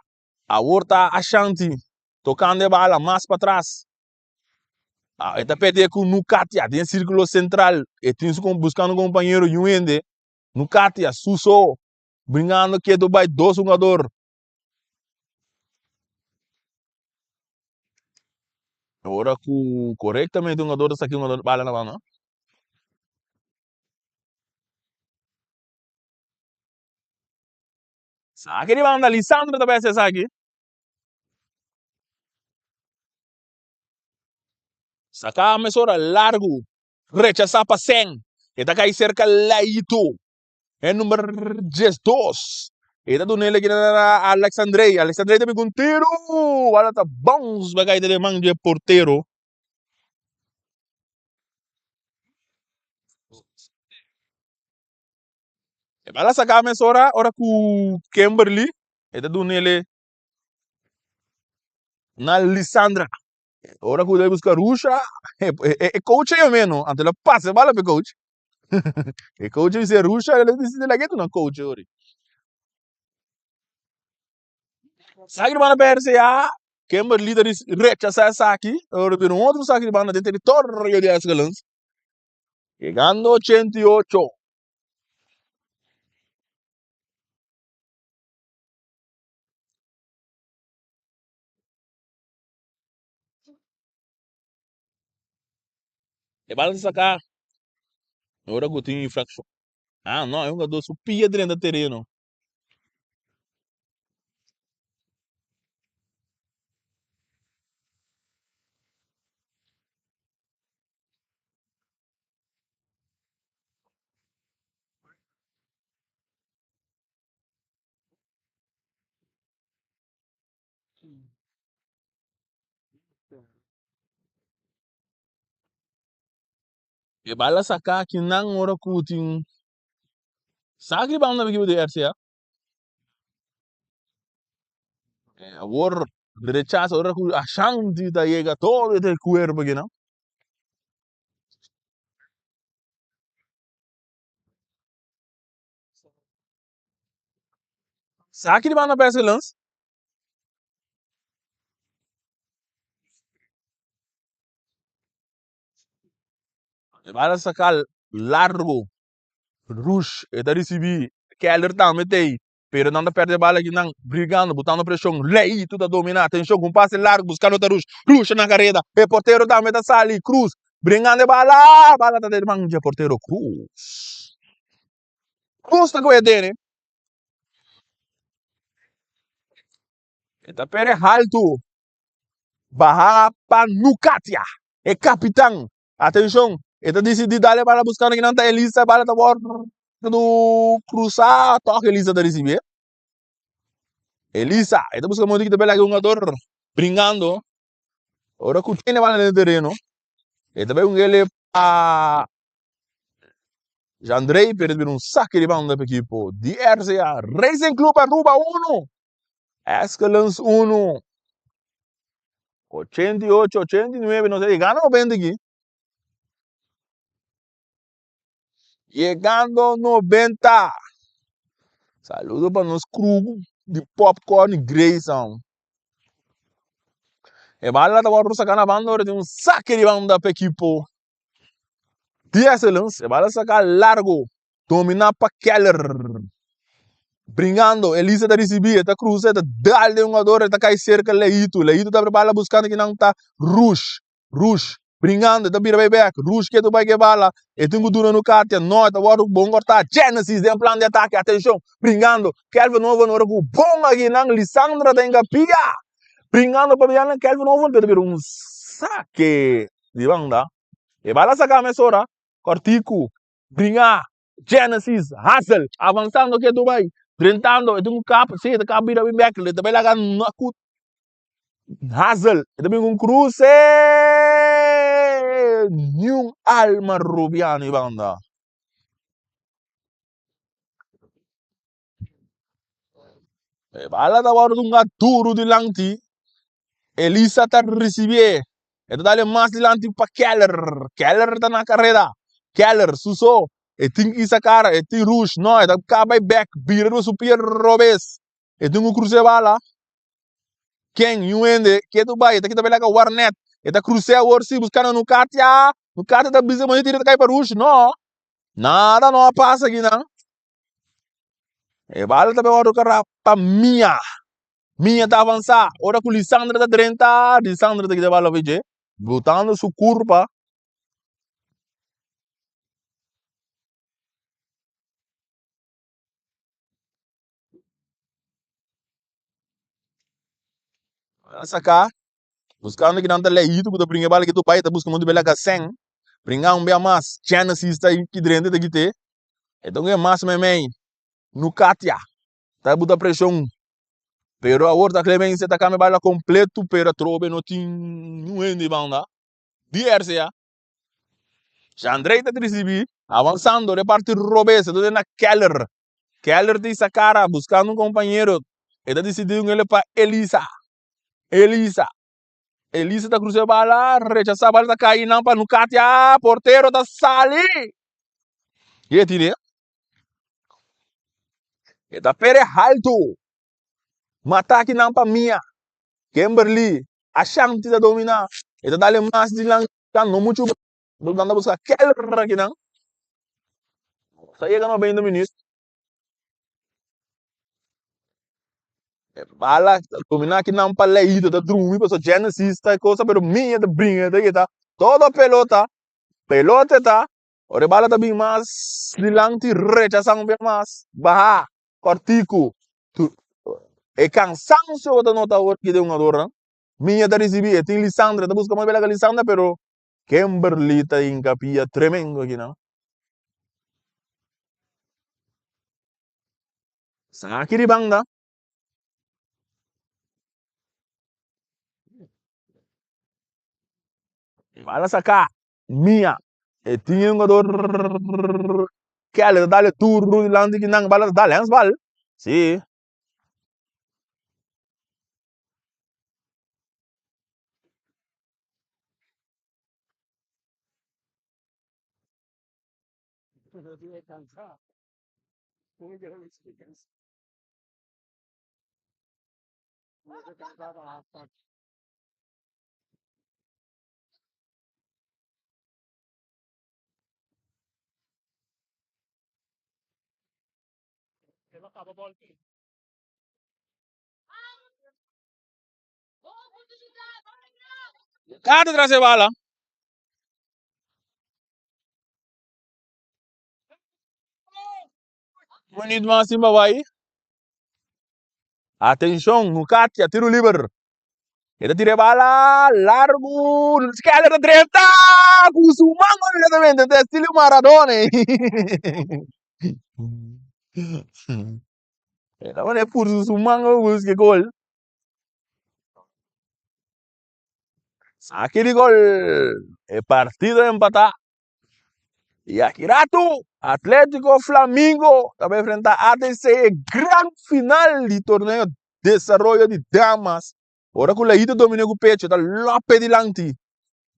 awor ta Ashanti tokando e bala mas patras. E ta perdé ku Nukatia den sirkulo sentral, e tin su buskando un kompañero yu hende. Nukatia, Suso, bringando ketu bai dos hungador. Ora ku korektamente un hungador ta saki un hungador bala na mano. Saki di banda, Lisandro ta bai hasi esaki. Saka mesora largu, rechasá pa Seng. E ta kai serka Laito. E number 12. E ta duna el aki na Alexandrei. Alexandrei ta bin ku un tiru. Bala ta bounce bai kai den man di e portero. E bala saka mesora ora ku Kimberly. E ta duna el na Lisandra. Ora ku el buska Rusha, e coach a yam'é no. Anto el a pasa e bala pa e coach. E coach a bisa Rusha, el a bisa di laga duna coach ori. Saki di banda pa RCA, Kimberly ta rechasa esaki. Ora bira un otro saki di banda den teritorio di Escalons. Yegando 88. E bala ta saca ora cu tin infraccion. Ah, no, e hungador su pia drenta tereno. E bala saka aki nan ora ku tin sa ki banda ekipo di RCA. Awor rechaso ora ku Ashanti ta yega todo e kuerpo aki nan. Saki di banda pa Excellence. E bala saka largo. Rush e ta risibi. Keller tambe ta ei. Pero nan ta perde e bala aki nan brigando, botando presion. Leito ta domina. Atencion, un pase largo buscando ta Rush. Rush na careda. E portero tambe ta sali. Cruz bringando e bala. Bala ta den man dje portero Cruz. Cruz ta coge tene. E ta perde halto. Baha pa Nukatia. E capitan. Atencion, e ta dicidi dale bala buscando kinan ta Elisa, bala ta wordo cruza, toch Elisa ta ricibi. Elisa, e ta busca momento ki ta bela ki hungador bringando. Ora cu tiene bala den terreno, e ta bay un ele pa Jandrey, pero e ta bira un saque di banda pa equipo di RCA. Racing Club Aruba 1, Excellence 1. 88, 89, no sé, llegando 90 aquí. Llegando 90. Saludo para nos crew di Popcorn y Grayson. E bala ta wòrdu saká na banda ora tin un sake di banda pa ekipo di Excellence. E bala saká largo, dominá pa Keller. Bringando, Elisa ta risibí, e ta krusa, e ta dal den un jugador, e ta kai serka Leito. Leito ta bala buskando kinan ta Rush. Rush, bringando, e ta bira bai bek. Rush ke ta bai ke bala, e tin ku duna no Katia. No, e ta wòrdu bon kòrtá. Genesis den plan di atake, atenshon, bringando. Kelvin Oven ora ku bon akinan, Lisandra ta hinka pia. Bringando pa bianan Kelvin Oven, pero ta bira un sake di banda. E bala saka mesora, kòrtiku, bringa. Genesis, Hazel, avansando ke Dubai, drentando, e tin un kap, si, e ta kap bira bin bek, e ta bai laga ku Hazel, e ta bin ku un kruse, niun alma rubiano i banda. E bala ta wòrdu dunga duru dilanti. Elisa ta risibié. E ta dale mas dilanti pa Keller. Keller ta na kareda. Keller su so. E tin isa kara, e tin rush. No, e ta kaba bai bek, bira riba su pia robes. E tin ku krusa e bala. Ken, niun hende ke tu bai. E ta kita bai laga Warnet. E ta krus'é awor si, buskando Nukatia. Nukatia ta bisa moe tira ta kai pa rush. No, nada no a pasa akinan. E bala ta bai wòrdu kará pa Mia. Mia ta avansá. Ora ku Lisandra ta drenta, Lisandra ta kita e bala for dje, brutando su kurpa. A saká, buskando kinan ta Leito ku ta bringa e bala ki tu bai, ta buska mundu bela Gasen. Bringa un bia mas, Genesis ta ki drenta ta kit'é. E ta un e mas meimei, Nukatia ta buta preshon. Pero awor ta Clemencia ta kambia bala kompleto, pero atrobe no tin niun hende di banda di RCA. Jandrey ta risibi, avansando den parti robes, e ta na Keller. Keller ta isa kara buskando un kompañero. E ta disidí un ele pa Elisa. Elisa. Elisa ta cruza e bala, rechasa bala ta cai nan pa Nukatia, portero ta sali. Y e tine. E ta pere halto. Mataki nan pa Mia. Kimberly, Ashanti ta domina. E ta dale mas dilanti, no mucho. Nan ta busca Keller aki nan. Sa yega 90 minuut. E bala ta domina aki nan pa Leito ta drumi pasobra Genesis ta cosa pero Mia ta bringa ta kita todo pelota pelota ta ora e bala ta bin mas dilanti rechasa un bia mas baha kortiku e kansansio ku ta nota awor aki den hungadornan Mia ta risibi e tin Lisandra ta buska moe bela ka Lisandra pero Kimberly ta hinka pia tremendo aki nan. Saki di banda. Bala saka. Mia. E tin e hungador Kelly ta dale duro dilanti ki nan. Bala ta dale handsbal. Si. Kata tras e bala. Minuut mas sin babai. Atenshon, Nukatia, tiru liber. E ta tira e bala largu. Skeller ta drenta ku su man inmediatamente. Ta estilo Maradona. E ta pone pursu su man pa buska e gol. Saki di gol. E partido empatá. Y aki ratu Atletico Flamingo ta bai enfrenta ATC e gran final di torneo Desaroyo di Damas. Ora ku Leito domina ku pecho ta lope dilanti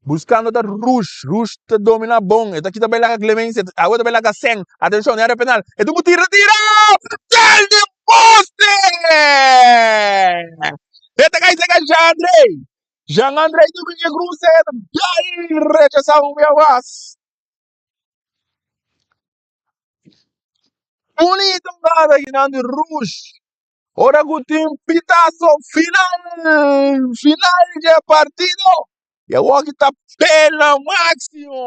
buscando ta Rush. Rush ta domina bon e ta kita bai laga Clemencia awe ta bai laga Sen. Atencion den area penal e tin ku tira tira! Tel den poste! E ta kai seka Jean-André. Jean André Domingue Cruz dal rechazado un bia mas. Bonito jugada guinando Rush. Ora cu tin pitazo final, final di e partido. Y awor aki ta pena maximo.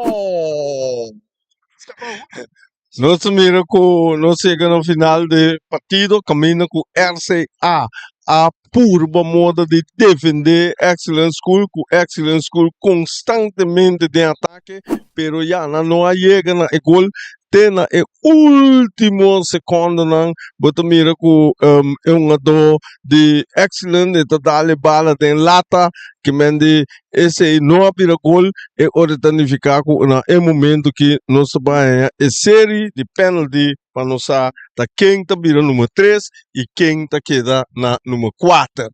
Nos mira ku nos yega na final di partido kaminda ku RCA a purba moda di defende Excellent School ku Excellent School konstantemente den atake pero ya nan no a yega na e gol te na e ultimo sekondonan. Bo ta mira ku e hungadó di Excellent e ta dal e bala den lata ke men di Esei no a bira gol, e ora ta nifiká ku na e momentu ki nos ta bai haña e seri di penalty pa nos sa ta ken ta bira number tres i ken ta keda na number kuater.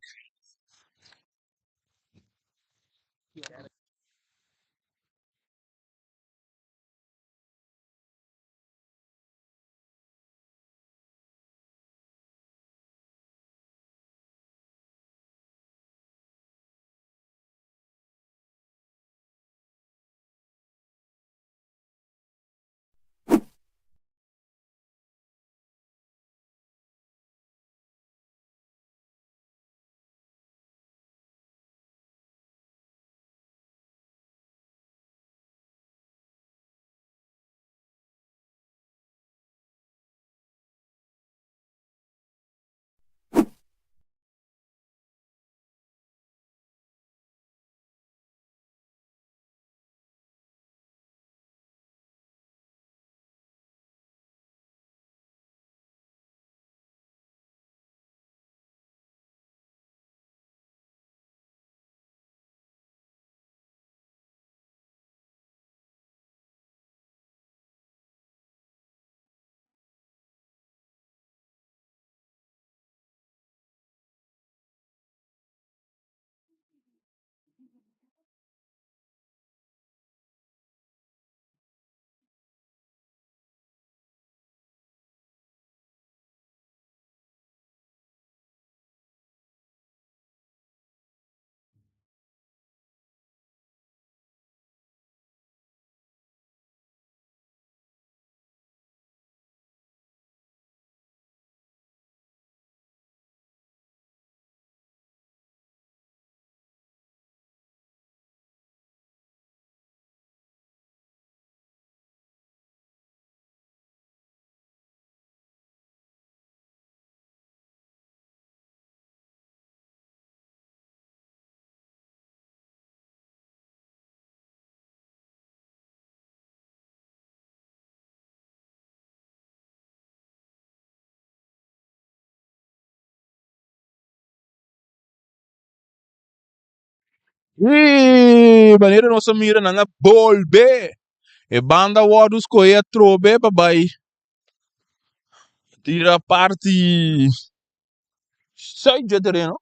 Y manera nos a mira nan a bolbe e banda wordo scoge atrobe pa bay tira parti zuid dje tereno.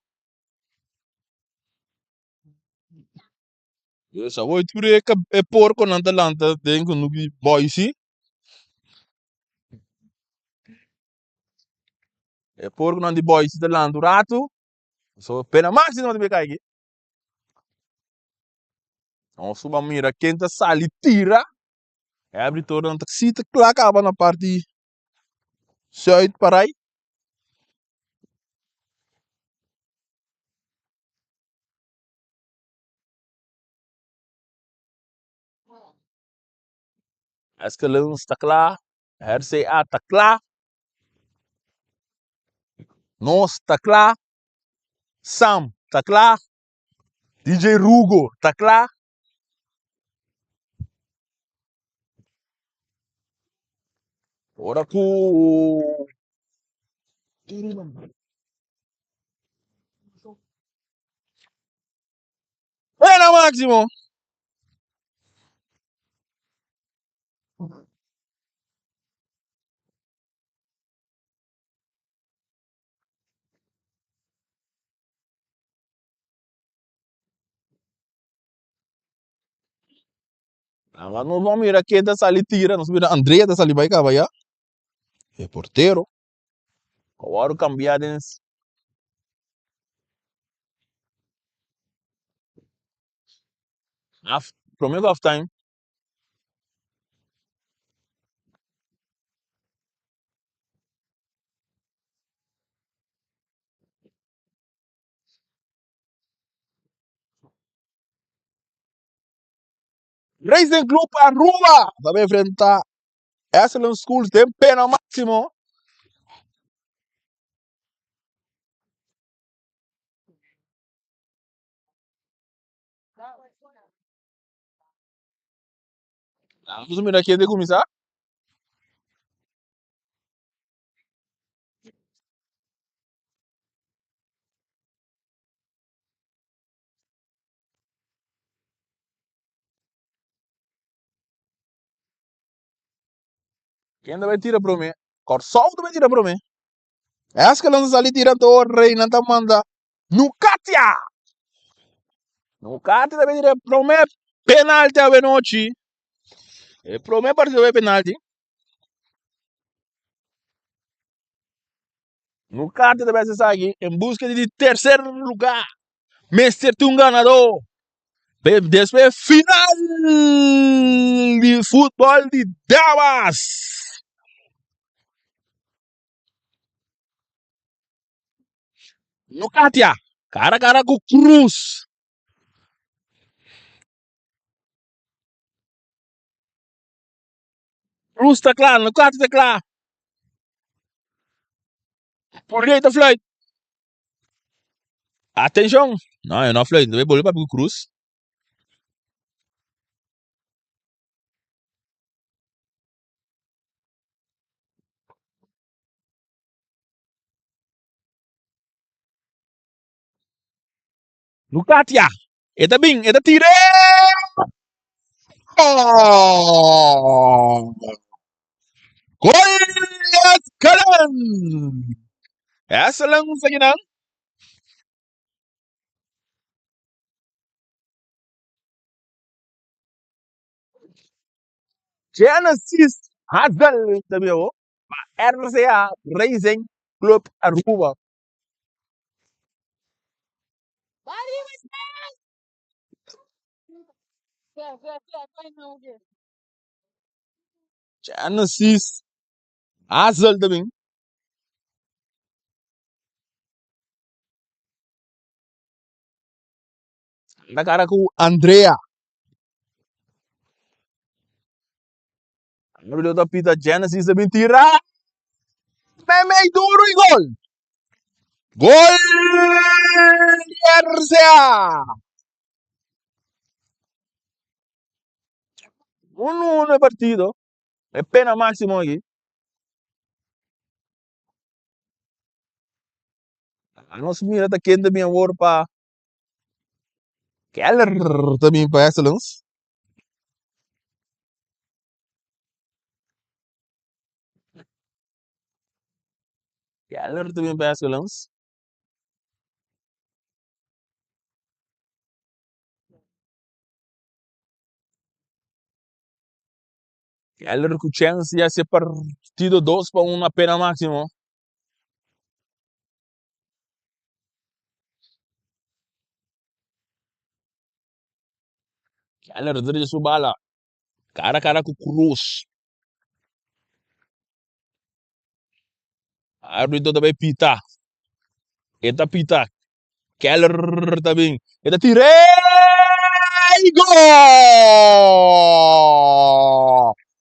Pues awor tur e e porconan ta lanta den kunuki boisi. E porconan di boisi ta lanta un ratu. So pena máximo ta kai aki. Nos suba mira ken ta sali tira. E abritornan ta si ta kla kaba na parti zuid parai. Eskelens ta kla, RCA ta kla, nos ta kla, Sam ta kla, DJ Rugo ta kla. Ora ku Buena Máximo. Ahora nos vamos mira ken ta sali tira. Nos mira Andrea ta sali bai caba ya. E portero. Awor cambia den half, prome half time. Racing Club Aruba ta bay enfrenta Excellent Schools den pena maximo. Vamos mira quién de comienza. Ken ta bai tira prome? Kòrsou ta bai tira prome. Eskelon ta sali tira anto Reina ta manda Nukatia. Nukatia ta bai tira prome penalti awenochi. E prome partido bai penalti. Nukatia ta bai hasi esaki en buska di tercer lugar. Mester tin un ganador. Despues final di futbol di damas. Nukatia cara cara ku Cruz. Cruz ta kla, Nukatia ta kla. Purley ta fluit. Atenshon! No, e no fluit. Debe bolbe papia ku Cruz. Lukatia! E ta bin, e ta tira! Oh! Gol Escalon! Escalon sa kinan. Genesis Hazel ta bin awo pa RCA Racing Club Aruba. Genesis Hazel ta bin. Na cara ku Andrea. Árbitro ta pita Genesis ta bin tira. Meimei duro y gol. Gol di RCA. 1-1 e partido. E pena máximo aki. Nos mira ta ken ta bin awor pa Keller ta bin pa Excellence. Keller ta bin pa Excellence. Keller ku chance di hasi e partido 2-1 na pena máximo. Keller drecha su bala. Cara cara cu Cruz. Arbitro ta bay pita. E ta pita. Keller ta bin. E ta tira. Y gol!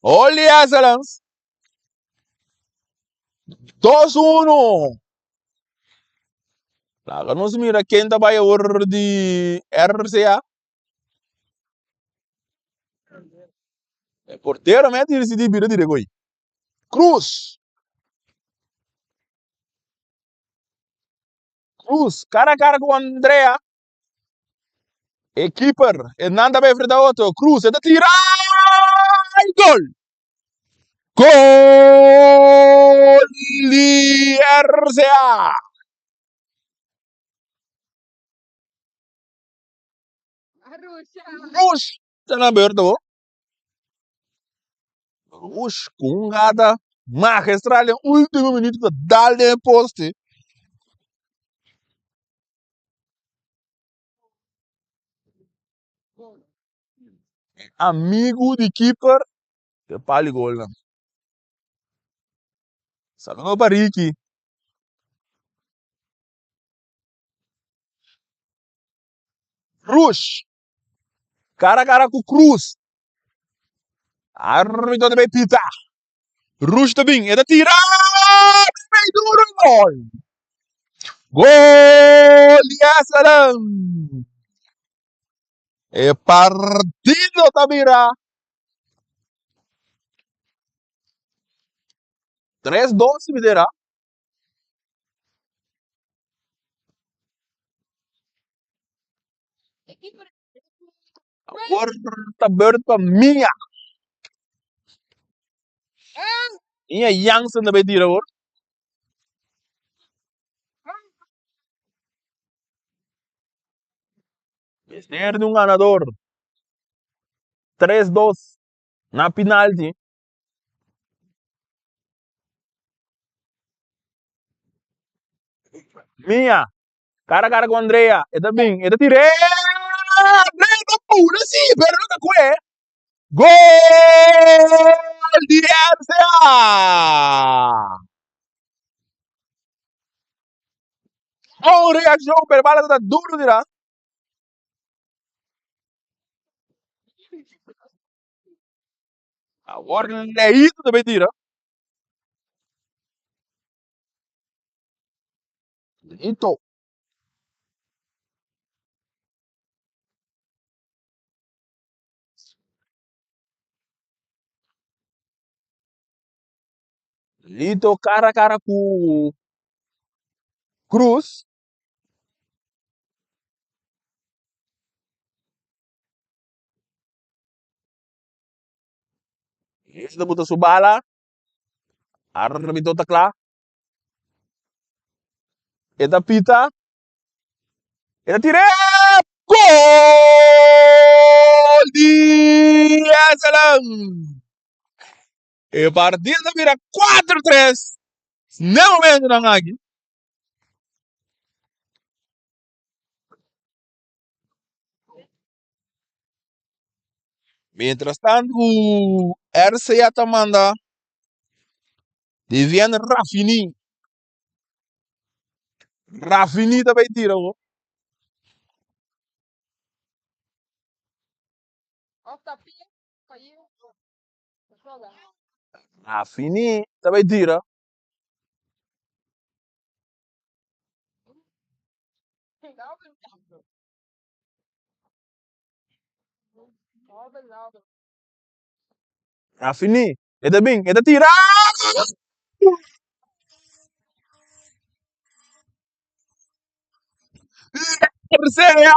Holy Excellence. 2-1. Laga nos mira ken ta bai awor di RCA. E portero me a decidí bira direct hoy. Cruz. Cruz, cara a cara cu Andrea. E keeper, e nan ta bai enfrenta otro. Cruz, e ta tira. Y gol! Gol di RCA! Rush ta na beurt awor. Rush ku un gata magistral den ultimo minuto ta dal den e poste. Amigu di keeper te pali golnan. Saludo pa Ricky. Rush. Cara cara cu Cruz. Arbitro ta bay pita. Rush ta bin. E ta tira. Bay duro gol. Gol di Esalen. E partido ta bira 3-2 mi dera. Awor ta beurt pa Mia. Mia Jansen ta bay tira awor. Mester di un ganador. 3-2 na penalti. Mia, cara cara cu Andrea, e ta bin, e ta tira, Andrea ta pula si, pero no ta cue. Gol di RCA! Bon reaccion, pero bala ta duro tira. Awor Leito ta bay tira. Leito. Lito cara cara cu Cruz. Lito ta buta su bala. Arbitro ta cla. E ta pita. E ta tira. Gol di Eselen! E partido ta bira 4-3 n'e momentonan aki. Mientras tanto ku RCA ta manda Devian Rafini. Rafini ta bay tira bo. Rafini ta bay tira. Rafini, e ta bin, e ta tira. Tercera!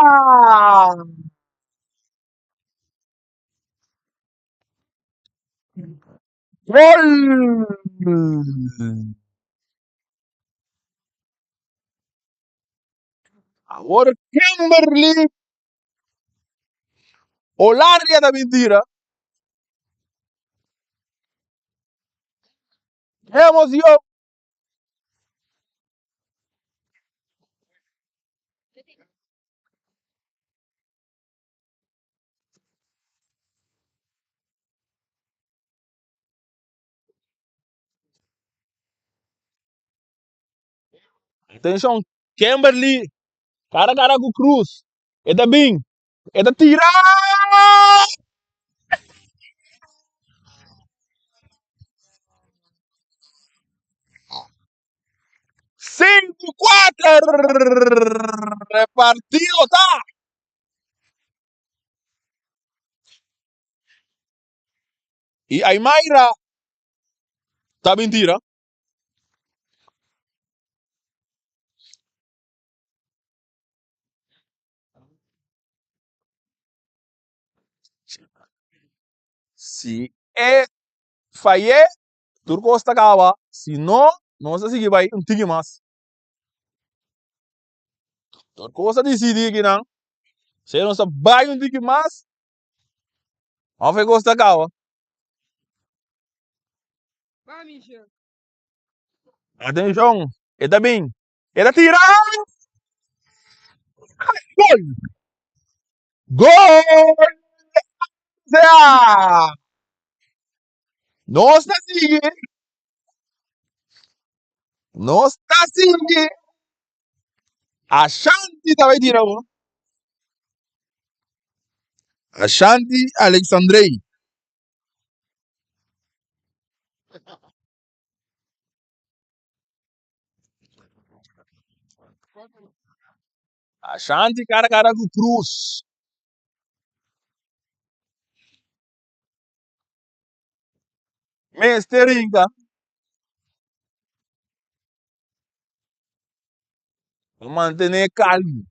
Gol! Awor Kimberly Olaria ta bin tira. Emocion. Atenshon, Kimberly kara kara ku Cruz. E ta bin, e ta tira! 5-4! E partido ta. I Aymaira ta bin tira. Si e fay'é, tur kos ta kaba. Si no, nos ta sigui bai un tiki mas. Tur kos ta disidí akinan. Si nos ta bai un tiki mas, òf e kos ta kaba. Atenshon, e ta bin, e ta tira! Gol! Gol! Sea! Nos ta sigui. Nos ta sigui. Ashanti ta bai tira bo. Ashanti Alexandrei. Ashanti cara cara ku Cruz. Mester rinka. Mantené kalmu.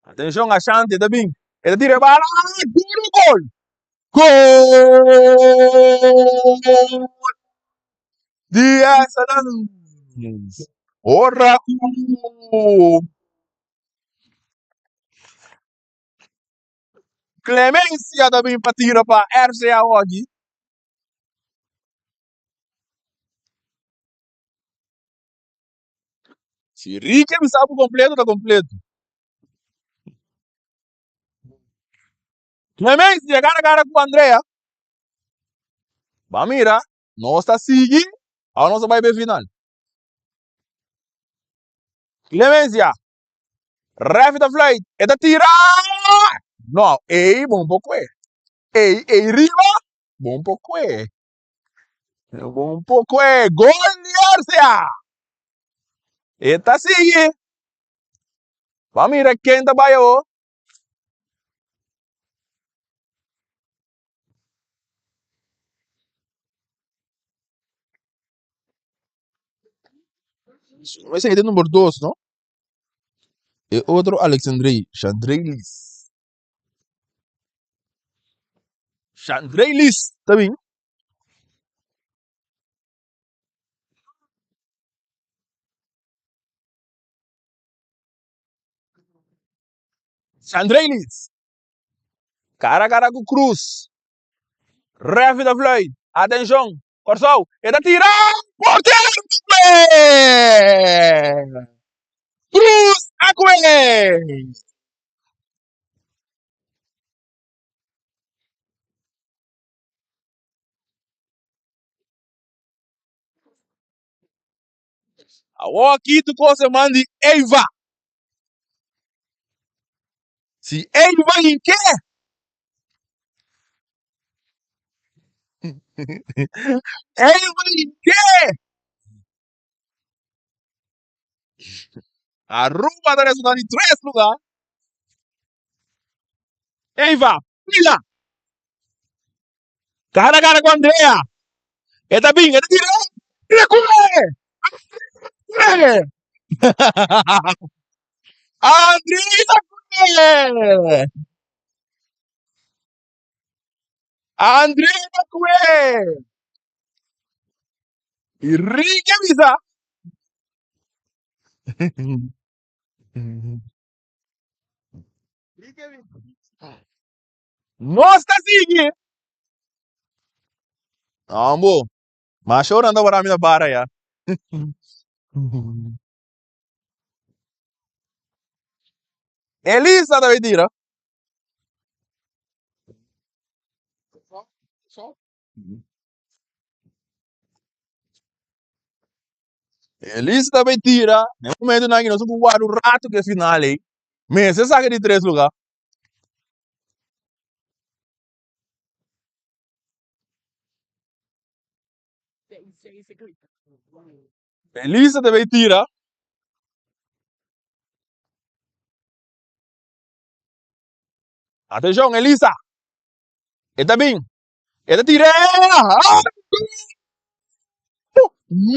Atenshon Ashanti ta bin. E ta tira e bala. Duro gol! Gol! Di Excellence. Ora ku Clemencia ta bin pa tira pa RCA Ogi. Si Ricky bisa bo completo ta completo. Clemencia cara cara cu Andrea. Ba mira, nos ta sigui, awo nos ta bai be final. Clemencia, ref ta fluit, e ta tira! No, ey bon poco e. Ey, ey riba, bon poco e. Bon poco e. Gol di RCA! E ta sigui. Ba mira ken ta bai awo. Esei ta number dos, no? E otro Alexandrei, Shandreilis. Shandreilis ta bin. Shandreilis. Cara cara ku Cruz. Ref ta fluit. Atenshon. Kòrsou. E ta tira. Portero ta kue! Cruz a kue! Awor aki tu kos e man di Eva. Si Eva hinke. Eva hinke. Aruba ta resulta di tres lugar. Eva, pila. Cara cara cu Andrea. E ta bin, e ta tira. Tira cue! Cue! Andrea cue! Andrea cue! Y Ricky a bisa. Nos ta sigui. Ambo, masha ora nan ta wara mi na bara ya. Elisa ta bay tira. Elisa ta bay tira. Na e momentonan aki nos a wak un rato ku e final ei. Mester saka di tres luga. Elisa ta bay tira. Atenshon Elisa. E ta bin. E ta tira.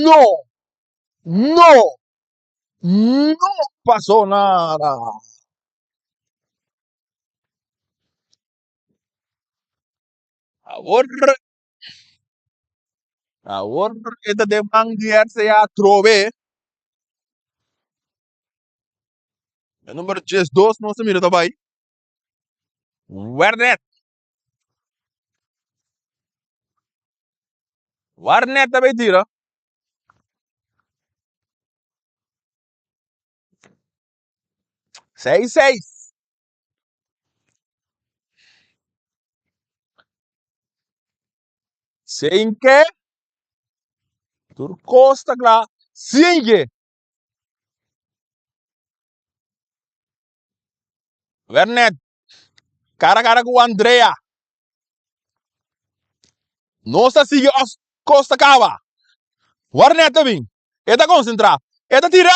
No! No! No pasó nada. Awor, awor e ta den man di RCA atrobe. E number 12 nos ta mira ta bai. Wernet. Warnet ta bai tira. Seis seis. Cinque. Tur kos ta kla. Cinque. Wernet. Kara kara ku Andrea. Nos ta sigui os kos ta kaba. Wernet ta bin. E ta konsentrá. E ta tira.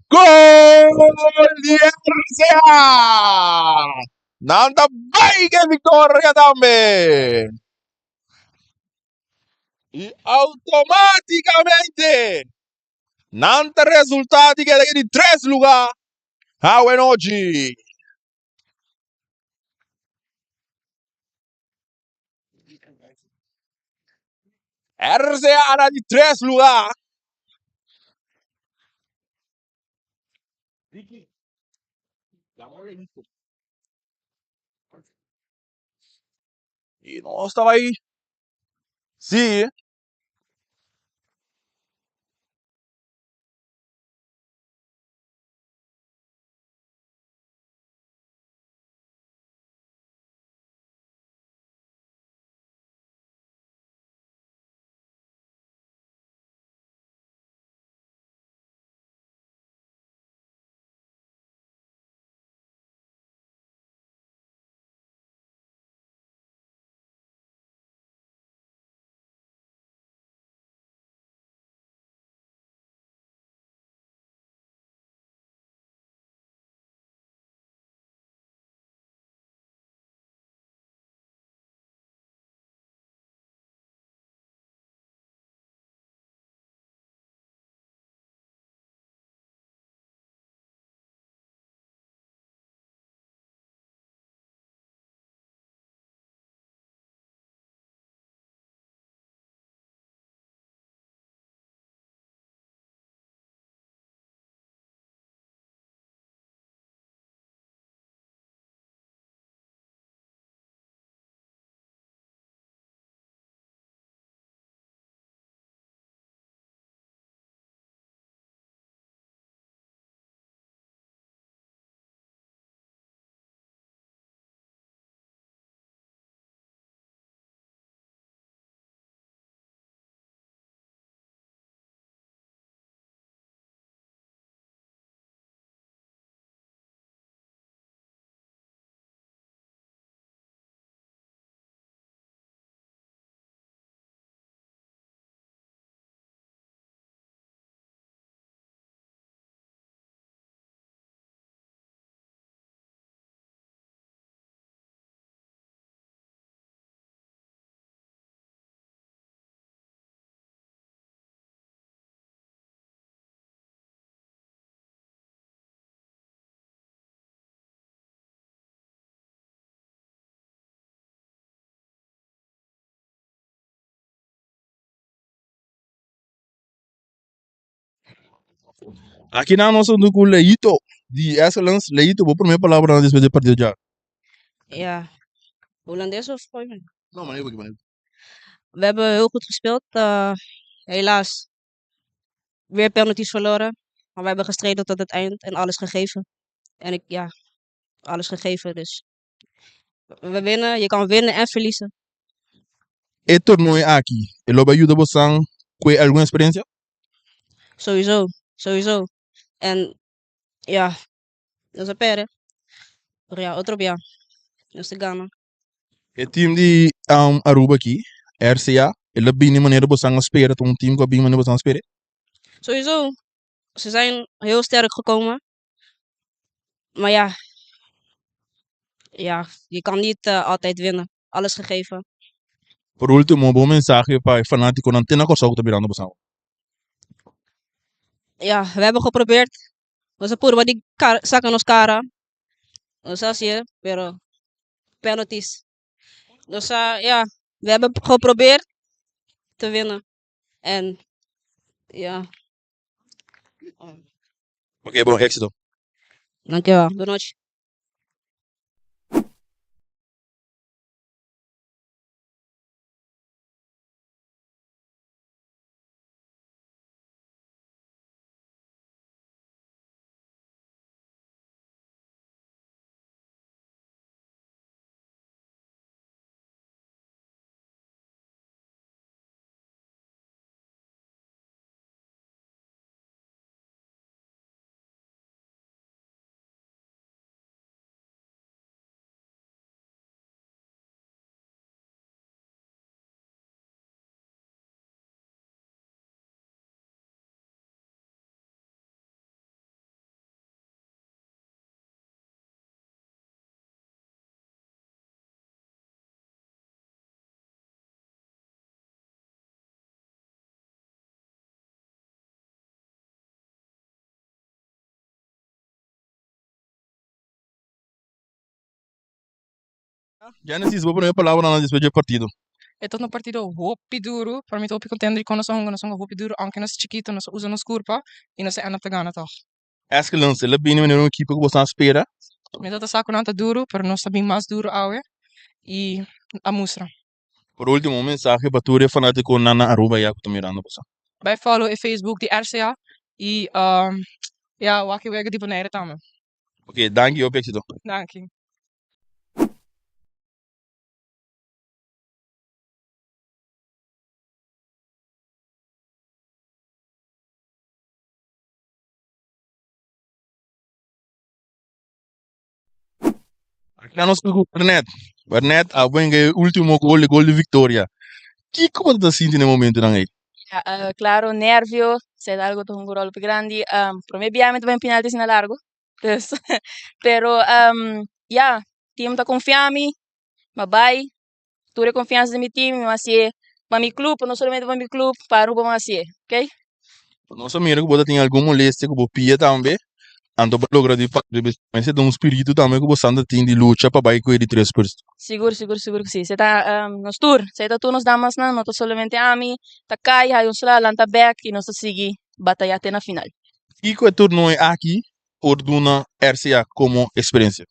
Gol di RCA! Nan ta bai ke viktoria tambe. I automáticamente nan ta resultá di keda di tres lugá awe nochi. RCA na di tres lugá. I nos ta bai sí. Aki nan nos a ku Leito di Excellence. Leito, bo prome palabranan despues di e partido dja. Ja, Holandees of Groningen? No, maar even, maar We hebben heel goed gespeeld. Helaas weer penalties verloren. Maar we hebben gestreden tot het eind en alles gegeven. En ik, ja, alles gegeven. Dus We winnen, je kan winnen en verliezen. E torneo aki, e lo bay yuda boso cu algun experiencia? Sowieso, sowieso. En ja, nos a perde. Pero ja, otro bia. Nos ta gana. E team di Aruba aki, RCA, el a bini manera boso a spera, un team cu a bini manera boso a spera? Sowieso. Ze zijn heel sterk gekomen. Maar ja, ja, je kan niet altijd winnen. Alles gegeven. Por ultimo, bo mensahe pa fanaticonan te na Corsou cu ta mirando boso. Ja, we hebben geprobeerd. Nos a purba di saca nos cara. Nos a haci, pero penalties. Dus ja, we hebben geprobeerd te winnen. En ja. Ok, bon, exito. Dankjewel. Bon nochi. Genesis, bo prome palabranan despues di e partido. E ta un partido hopi duro, pero mi ta hopi contento di con nos a hunga, nos a hunga hopi duro, aunke nos chikito, nos a usa nos curpa y nos a end up ta gana toch. Escalance, el a bini manera un ekipo cu boso a spera? Mi ta sa cu nan ta duro, pero nos ta bin mas duro awe y a mustra. Por ultimo, un mensahe pa tur e fanaticonan na Aruba ya cu ta mirando boso. Bay follow e Facebook di RCA y ya, wak e wega di Bonaire tambe. Ok, danki y hopi exito. Danki. Aki na nos ku Bernet. Bernet a venga e ultimo gol, e gol di victoria. Kiko bo ta sinti na e momentonan ei? Ja, claro, nervio, esei ta algo ta hunga un rol hopi grandi. Prome biaha mi ta bai penalti asina largo, dus pero ya, team ta confia mi, mi a bai, tur e confiansa di mi team, mi a haci'e pa mi club, no solamente pa mi club, pa Aruba mi a haci'e, ok. Nos a mira ku bo ta tin algun molestia ku bo pia tambe, anto bo logra di papia riba esei. Mester ta un spiritu tambe ku bo san ta tin di lucha pa bai ku e di tres puesto. Sigur, sigur, sigur ku si. Esei ta nos tur, esei ta tur nos damasnan, no ta solamente ami, ta kai, haya un sla, lanta bek i nos ta sigui bataya te na final. Kiko e tornoe aki por duna RCA komo eksperensia?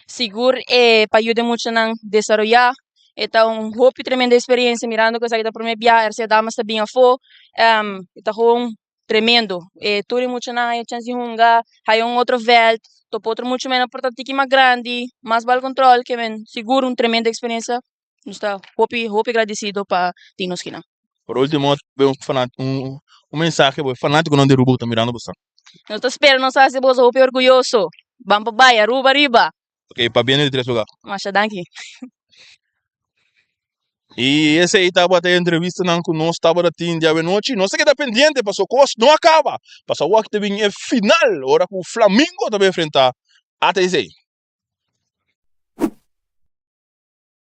Sigur e pa yuda e muchanan desaroyá. E ta un hopi tremendo experiencia mirando ku esaki ta prome bia RCA Damas ta bin afó. E ta gewoon tremendo. E tur e muchanan haya chance di hunga, haya un otro veld, topa otro mucha menen por ta tiki mas grandi, mas bal control ke men sigur un tremendo experiencia. Nos ta hopi hopi gradisido pa tin nos kinan. Por ultimo un un un mensahe pa e fanaticonan di Aruba ku ta mirando boso. Nos ta spera nos hasi boso hopi orguyoso. Ban pa bai Aruba riba. Ok, pabia di tres lugar. Masha danki. Y esey tabata e entrevistanan cu nos tabata tin diabenochi. Nos ta keda pendiente paso cos no a caba. Paso awor ta bin e final ora cu Flamingo ta bay enfrenta ATC.